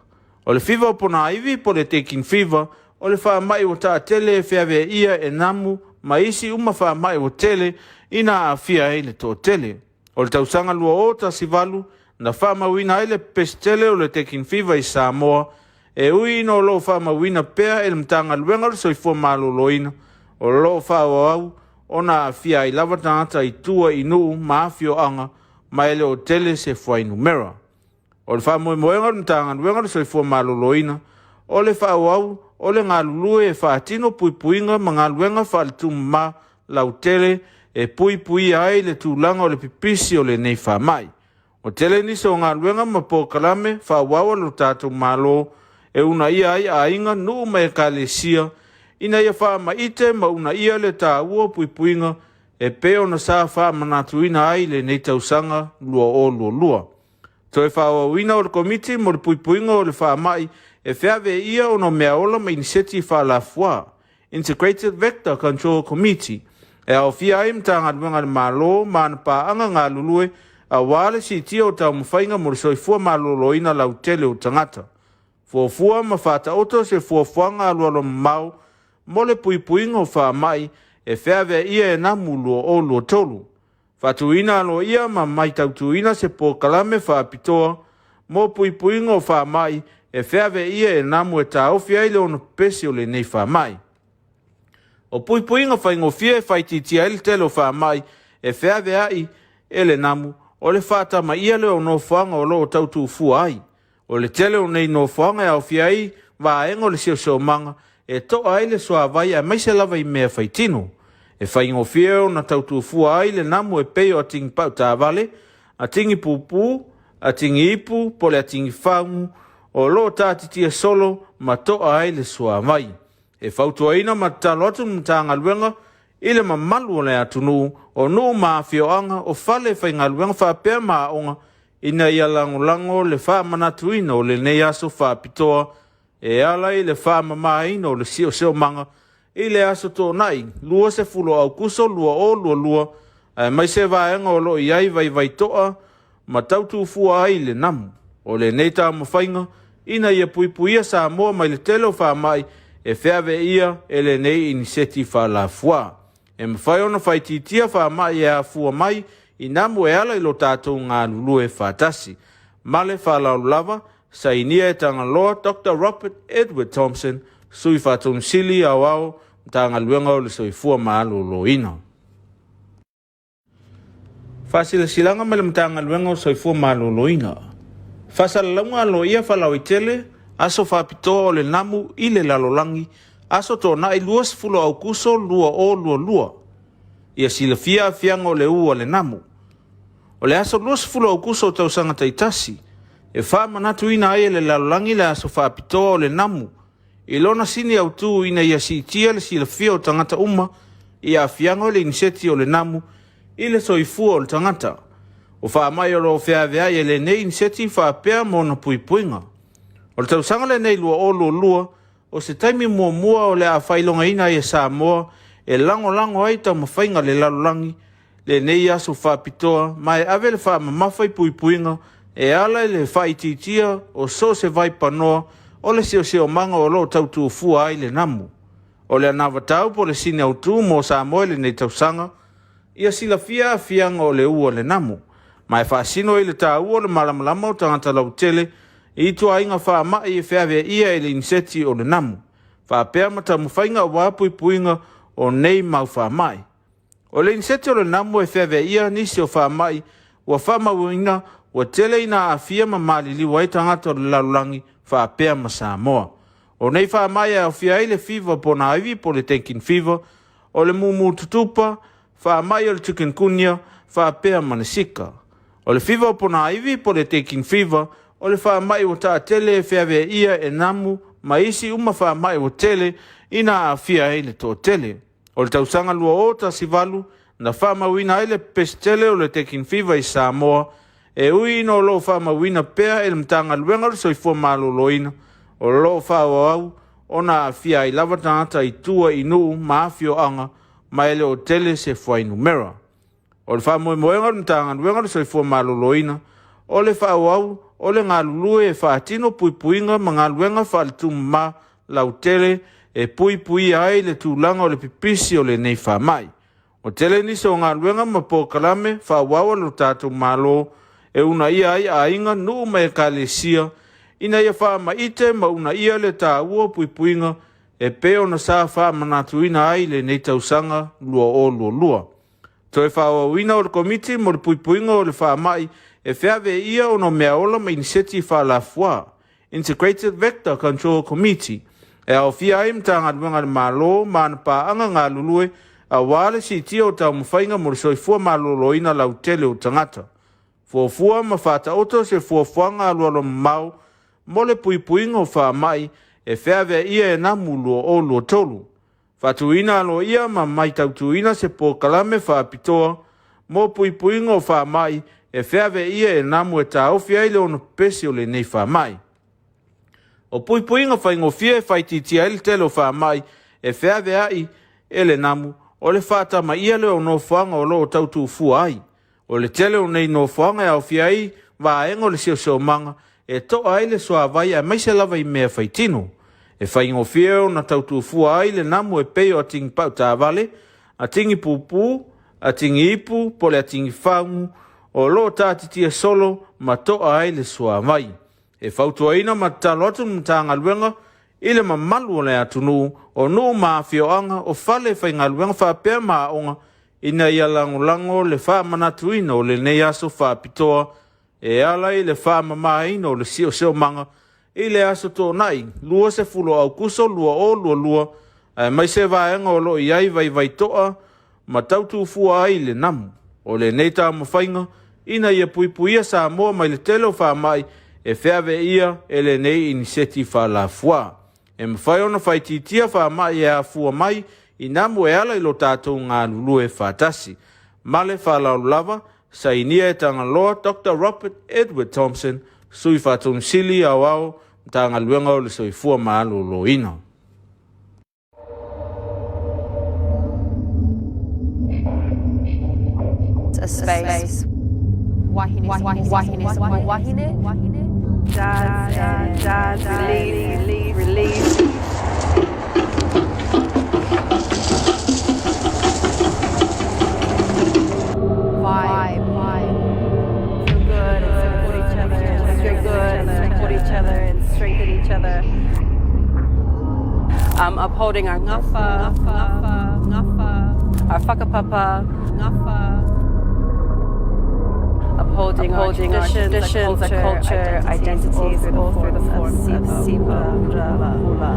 O le fiva o ponaivi po o le dengue fever, o le faamai ua taatele e feaveaia e namu ma isi uma faamai ua tele ina aafia ai le toatele. O le tausaga 2018 na faamauina ai le pepesi tele o le dengue fever i Samoa, e ui ina o lo o faamauina pea e le Matagaluega o le Soifua Maloloina, o lo o faaauau ona aafia ai lava tagata i tua i nuu ma afioaga ma e le o tele se fuainumera. O le faamoemoega o le Matagaluega o le Soifua Maloloina, o le faaauau o le galulue e faatino puipuiga ma galuega faaletumama lautele e puipuia ai le tulaga o le pipisi o lenei faamai. Ua tele nisi o galuega ma polokalame faaauau a lo tatou Malo e uunaia ai aiga, nuu ma ekalesia ina ia faamaite ma uunaia le taua o puipuiga e pei ona sa faamanatuina ai i lenei tausaga 2022. Toe faaauauina o le Komiti mo le Puipuiga o le Faamai e feaveaia ona meaola ma iniseti faalafua, Integrated Vector Control Committee, e aofia ai Matagaluega a le Malo ma ana paaga galulue aua le siitia o taumafaiga mo le soifua maloloina lautele o tagata. Fuafua ma faataoto se fuafuaga alualumamao mo le puipuiga o faamai e feaveaia e Namu 2023. Faatuina aloaia ma matautuina se polokalame faapitoa mo puipuiga o faamai e feaveaia e Namu e taofi ai le ono pepesi o lenei faamai. O puipuiga faigofie e faaitiitia ai le tele o faamai e feaveai e le namu, o le faatamaia lea o nofoaga o lo o tau tuufua ai. O le tele o nei nofoaga e aofia ai vaega o le siosiomaga e to'a ai le suavai aemaise lava i mea faitino. E faigofie ona tau tuufua ai le namu e pei o atigi pau taavale, atigi pupū, atigi ipu po o le atigi fagu o lo o taatitia solo ma to'a ai le suavai. E fautuaina ma tatalo atu le Matagaluega i le mamalu o le atunuu, o nuu ma afioaga, o fale faigaluega faapea ma aoga ina ia lagolago le faamanatuina o lenei aso faapitoa e ala i le faamamaina o le siosiomaga i le aso Toonai 20 Aokuso 2022, aemaise vaega o lo o i ai vaivaitoa ma tautuufua ai le namu. O lenei taumafaiga ina ia puipuia Samoa mai le tele o faamai e feaveaia e lenei iniseti faalafua. E mafai ona faaitiitia faamai e afua mai i namu e ala i lo tatou galulue faatasi. Ma le faaaloalo lava, sainia e Tagaloa Doctor Robert Edward Thompson, Sui Faatonu Sili Aoao, Matagaluega o le Soifua Maloloina. Faasilasilaga mai le Matagaluega o Soifua Maloloina. Faasalalauga aloaia faalauaitele, aso faapitoa o le namu i le lalolagi, aso Toonai 20 Aokuso 2022. Ia silafia aafiaga o le ū a le namu. O le aso 20 Aokuso o tausaga taitasi, e faamanatuina ai e le lalolagi le aso faapitoa o le namu i lona sini autu ina ia siitia le silafia o tagata uma i aafiaga o le iniseti o le namu i le soifua o le tagata. O faamai o lo o feaveai e lenei iniseti faapea ma ona puipuiga. O le tausaga lenei 2022, o se taimi muamua o le a faailogaina ai e Samoa e lagolago ai taumafaiga a le lalolagi lenei aso faapitoa ma e ave le faamamafa i puipuiga e ala i le faaitiitia o so o se vaipanoa o le siosiomaga o lo o tautuufua ai le namu. O le anavatau po o le sini autu mo Samoa i lenei tausaga, ia silafia aafiaga o le ū o le namu, ma e faasino i le taua o le malamalama o tagata lautele i ituaiga faamai e feaveaia e le iniseti o le namu, faapea ma taumafaiga aua puipuiga o nei mau faamai. O le iniseti o le namu e feaveaia nisi o faamai ua faamauina ua tele ina aafia ma maliliu ai tagata o le lalolagi faapea ma Samoa. O nei faamai e aofia ai le fiva ponaivi po o le dengue fever, o le mumu tutupa, faamai o le chikungunya faapea ma le Zika. O le fiva o ponaivi po o le dengue fever, o le faamai ua taatele e feaveaia e namu ma isi uma faamai ua tele ina aafia ai le toatele. O le tausaga 2018 na faamauina ai le pepesi tele o le dengue fever i Samoa, e ui ina o lo o faamauina pea e le Matagaluega o le Soifua Maloloina, o lo o faaauau ona aafia ai lava tagata i tua i nuu ma afioaga ma e le o tele se fuainumera. O le faamoemoega o le Matagaluega o le Soifua Maloloina, o le faaauau o le galulue e faatino puipuiga ma galuega faaletumama lautele e puipuia ai le tulaga o le pipisi o lenei faamai. Ua tele nisi o galuega ma polokalame faaauau a lo tatou Malo e uunaia ai aiga, nuu ma ekalesia ina ia faamaite ma uunaia le taua o puipuiga e pei ona sa faamanatuina ai i lenei tausaga 2022. Toe faaauauina o le Komiti mo le Puipuiga o le Faamai e feaveaia ona meaola ma iniseti faalafua, Integrated Vector Control Committee, e aofia ai Matagaluega a le Malo ma ana paaga galulue aua le siitia o taumafaiga mo le soifua maloloina lautele o tagata. Fuafua ma faataoto se fuafuaga alualumamao mo le puipuiga o faamai e feaveaia e Namu 2023. Faatuina aloaia ma maitautuina se polokalame faapitoa mo puipuiga o faamai e feaveaia e namu e taofi ai le ono pepesi o lenei faamai. O puipuiga faigofie e faaitiitia ai le tele o faamai e feaveai e le namu, o le faatamaia lea o nofoaga o lo o tautuufua ai. O le tele o nei nofoaga e aofia ai vaega o le siosiomaga e to'a ai le suavai aemaise lava i mea faitino. E faigofie ona tautuafua ai le namu e pei o atigi pau taavale, atigi pupū, atigi ipu po o le atigi fagu o lo o taatitia solo ma to'a ai le suavai. E fautuaina ma tatalo atu le Matagaluega i le mamalu o le atunuu, o nuu ma afioaga, o fale faigaluega faapea ma aoga ina ia lagolago le faamanatuina o lenei aso faapitoa e ala i le faamamaina o le siosiomaga i le aso Toonai 20 Aokuso 2022, aemaise vaega o lo o i ai vaivaitoa ma tautuufua ai le namu. O lenei taumafaiga ina ia puipuia Samoa mai le tele o faamai e feaveaia e lenei iniseti faalafua. E mafai ona faaitiitia faamai e afua mai i namu e ala i lo tatou galulue faatasi. Ma le faaaloalo lava, sainia e Tagaloa Doctor Robert Edward Thompson, Sui Faatonu Sili Aoao, Matagaluega o le Soifua Maloloina. A space. Wahine, wahine, wahine, wahine, wahine. Jazz, jazz, release, release, release. Vibe, vibe. Feel good and support each other. Feel good and support each other and strengthen each other. Um, upholding our ngafa, ngafa, ngafa, our whakapapa, ngafa, upholding, upholding our traditions, our culture, our culture identities, all through the forms of Sipa, Hula, Hula.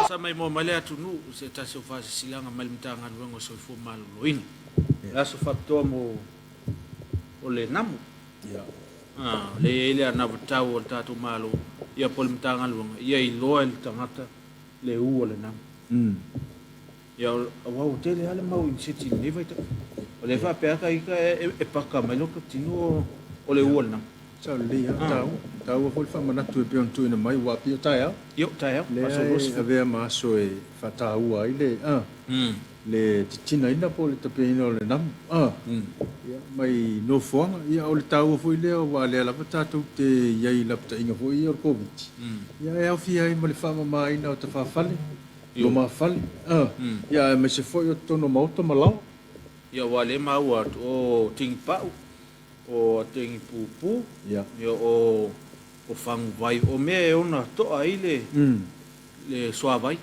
Sa maimoa mai le atunuu i se tasi o faasisilaga mai le Matagaluega o Soifua Maloloina. O le aso faapitoa mo o le namu. Ah, o lea e i ai le anavatau a le tatou Malo ia po o le Matagaluega ia iloa e le tagata le u o le namu. Ia, aua ua tele lava le mau iniseti i lenei vaitau. O lea e faapea lava ita e paka mai lota tino o le ua lena. Sao lelei lava, taua. Taua foi le faamanatu e pei ona tuuina mai, aua pei o taeao. Ia, o taeao, aso 20. Lea e avea ma aso e faataua ai le, le titinaina po o le tapeina o le namu, ia, mai nofoaga. Ia, o le taua foi lea aua o lea lava tatou te i ai i lapataiga foi ia o le Koviti, ia, e aofia ai ma le faamamaina o tafafale, Lumafale, ia aemaise foi o totonu o maota ma laoa. Ia aua lea e maua atu o Tingipau, o Atengipupu, ia o Faguvai, o mea e ona toa ai le le suavai.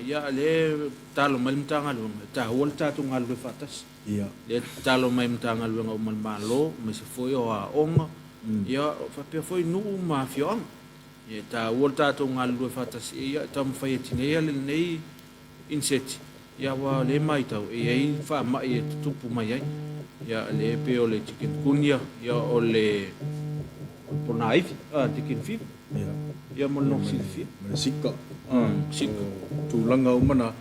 Ia lea e tatalo mai le Matagaluega, e taua le tatou galulue faatasi. Ia. Lea e tatalo mai Matagaluega uma a le Malo, aemaise foi o aoga, ia faapea foi nuu ma afioaga. E taua le tatou galulue faatasi ia e taumafai e tineia lenei iniseti ia aua o lea e maitau e i ai faamai e tutupu mai ai ia lea e pei o le chikungunya ia o le ponaivi a chicken fever ia mo le noho silafia ma le sika sika o tulaga uma na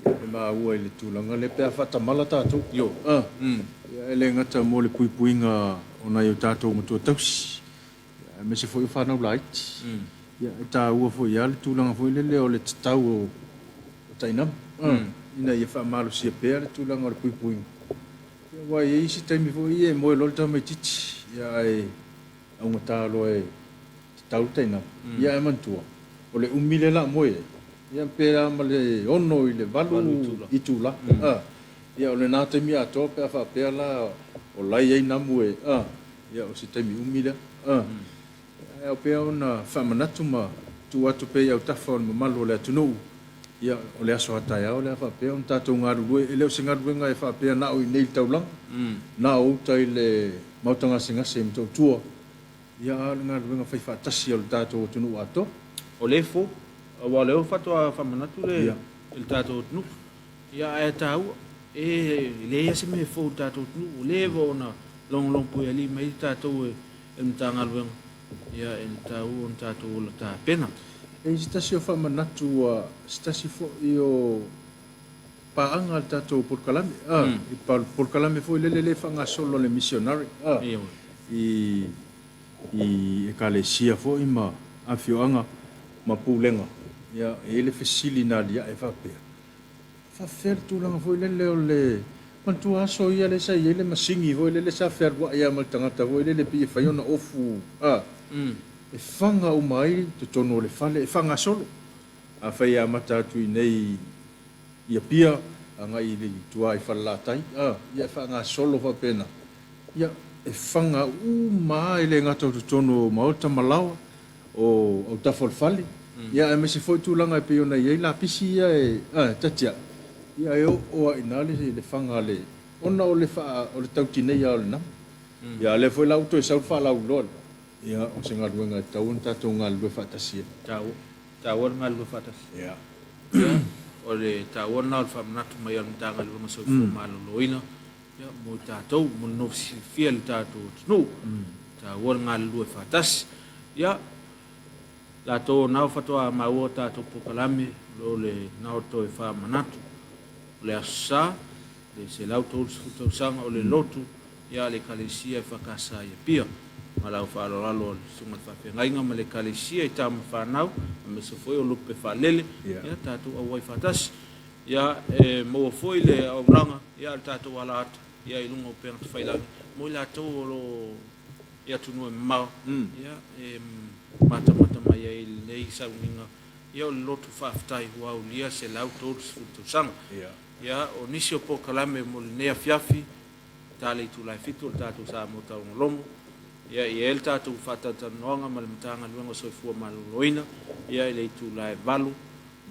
e maua i le tulaga lea pe a faatamala tatou io ia e le gata mo le puipuiga o nai o tatou matua tausi aemaise foi o fanau laiti. Ia, e taua foi lava le tulaga foi lele o le tatau o tainamu, ina ia faamalosia pea le tulaga o le puipuiga. Ia, aua e i ai isi taimi foi ia e moe loa le tamaitiiti, ia ae augata loa e tatau le tainamu. Ia ae manatua, o le umi lea o le a moe ai, ia pe a ma le 6 i le 8 itula. Ia o lena taimi atoa pe a faapea la o la e i ai namu e, Ia, o se taimi umi lea. Ae ao pea ona faamanatu ma tuu atu pea i autafa o le mamalu o le atunuu, ia, o le aso a taeao lea faapea ona tatou galulue. E le o se galuega e faapea na o i inei i le taulaga, na o uta i le maota gasegase i Motootua, ia, a o le galuega faifaatasi a lo tatou atunuu atoa. O lea e fou, aua o lea faatoa faamanatu le i le tatou atunuu. Ia, ae taua, e leai lava se mea e fou i le tatou atunuu, ua leva ona logologo puealii mai tatou e le Matagaluega, ia, e taua ona tatou ola tapena. E i ai se tasi o faamanatu, se tasi foi o. paaga a le tatou polokalame, a, i polokalame foi lele lea e faagasolo a le missionary, a, i i Ekalesia foi ma afioaga ma pulega, ia, e i ai le fesili na aliae faapea, E faapefea le tulaga foi lele o le manatua aso ia lea sa i ai le masini foi lele sa fealuai lava ma le tagata foi lele pei e fai ona ofu, a, e faga uma ai totonu o le fale e faagasolo. Afai e amata atu i inei i Apia agai i tua i Falelatai, a, ia e faagasolo faapena. Ia, e faga uma lava e le gata o totonu o maota ma laoa, o autafa o le fale, ia aemaise foi tulaga e pei ona i ai lapisi ia e tatiai, ia e oo lava i ina le faga a le, ona o le faa, o le tautineia o le nama. Ia a o lea foi la ua toe sau le faalauiloa lea, ia o se galuega e tatau ona tatou galulue faatasi ai. Taua, taua le galulue faatasi. Ia. Ia, o le taua lena o le faamanatu mai a le Matagaluega o Soifua Maloloina, Ia, mo i tatou, mo le nofo silafia i le tatou atunuu. Taua le galulue faatasi. Ia, latou o nao faatoa maua tatou polokalame, o lo o le nao toe faamanatu. O le Aso Sa, le 130 tausaga o le lotu ia a le Ekalesia EFKS i Apia. Ma lau faaaloalo a le Susuga i le Faafeagaiga ma le Ekalesia i tama fanau, aemaise foi o lupe faalele, ia tatou auai faatasi. Ia, e maua foi le auaunaga ia a le tatou alaata ia i luga o upega tafailagi mo i latou o lo o i atunuu e mamao, ia, e matamata mai ai i lenei sauniga ia o le lotu faafetai ua aulia 130 tausaga. Ia, o nisi o polokalame mo lenei afiafi, ta le itula e fitu o le tatou Samoa Taugologo, ia, e i ai le tatou faatalatalanoaga ma le Matagaluega o Soifua Maloloina ia i le itula e 8.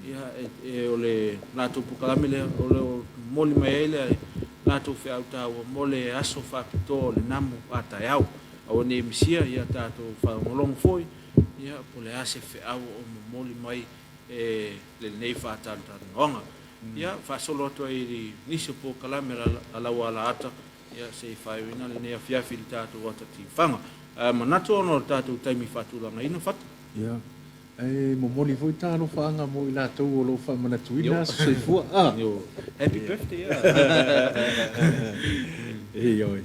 Ia, e, o le latou polokalame lea, o lo o momoli mai ai le latou feau taua mo le aso faapitoa o le namu a taeao. Aua ne i misia ia tatou faalogologo foi, ia, po o le a se feau o momoli mai e lenei faatalatalanoaga. Ia, faasolo atu ai i nisi o polokalame a lau alaata, ia, se i faaiuina lenei afiafi i le tatou ata tifaga. Ae manatu ona o le tatou taimi faatulagaina, Fata. Ia, E momoli foi talofaaga mo i latou o lo o faamanatuina aso soifua. Ah. Happy birthday. Ioe.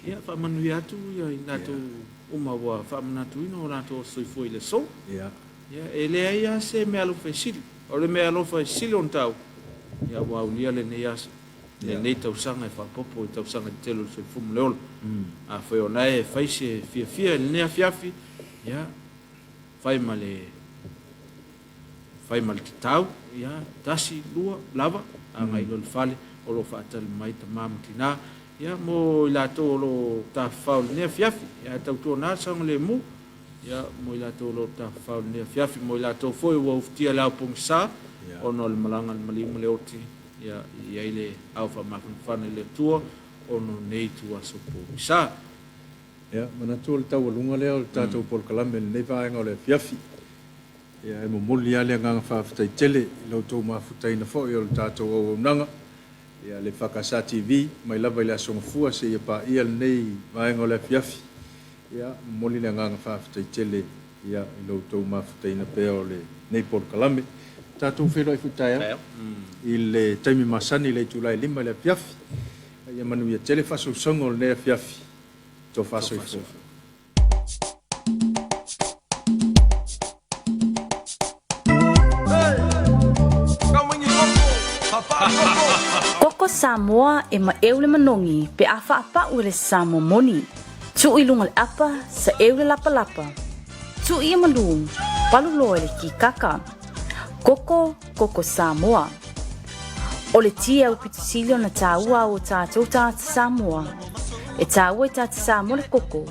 Ia, faamanuia atu ia i latou uma ua faamanatuina o latou aso soifua i le aso. Ia. Ia, e leai lava se meaalofa e sili. O le meaalofa e sili ona taua, ia ua aulia lenei aso, lenei tausaga e faaopoopo i tausaga tetele o le soifua ma le ola. Afai o la e fai se fiafia i lenei afiafi, ia, Fai ma le fai ma le tatau, ia, tasi, lua, lava, agai loa i le fale, o lo o faatali mai tama ma tina, ia, mo i latou o lo o tafafao i lenei afiafi, ia, ae tautuana le saogalemu, ia, mo i latou o lo o tafafao i lenei afiafi, mo i latou foi ua ufitia le ao pogisa, ona o le malaga a le maliu ma le oti, ia, e i ai le ao faamafanafana i le Atua, ona o nei ituaso pogisa. Ia, manatu o le taualuga lea o le tatou polokalame i lenei vaega o le afiafi. Ia, e momoli lava le agaga faafetai tele i la outou mafutaina foi o le tatou auaunaga, ia, le FKS TV, mai lava i le Aso Gafua seia paia lenei vaega o le afiafi. Ia, momoli le agaga faafetai tele, ia, i la outou mafutaina pea o lenei polokalame. Tatou feiloai foi taeao i le taimi masani i le itula e lima i le afiafi. Ia manuia tele faasousauga o lenei afiafi. Tofa soifua. Koko Samoa e maʻeu le manogi pe a faapaʻu e le Samoa moni. Tuu i luga le apa, saʻeu le lapalapa. Tuu ia malū, palu loa i le kikaka. Koko, koko Samoa. O le ti e aupito sili ona tāua a o tātou tagata Samoa. E tāua i tāta Samoa le koko.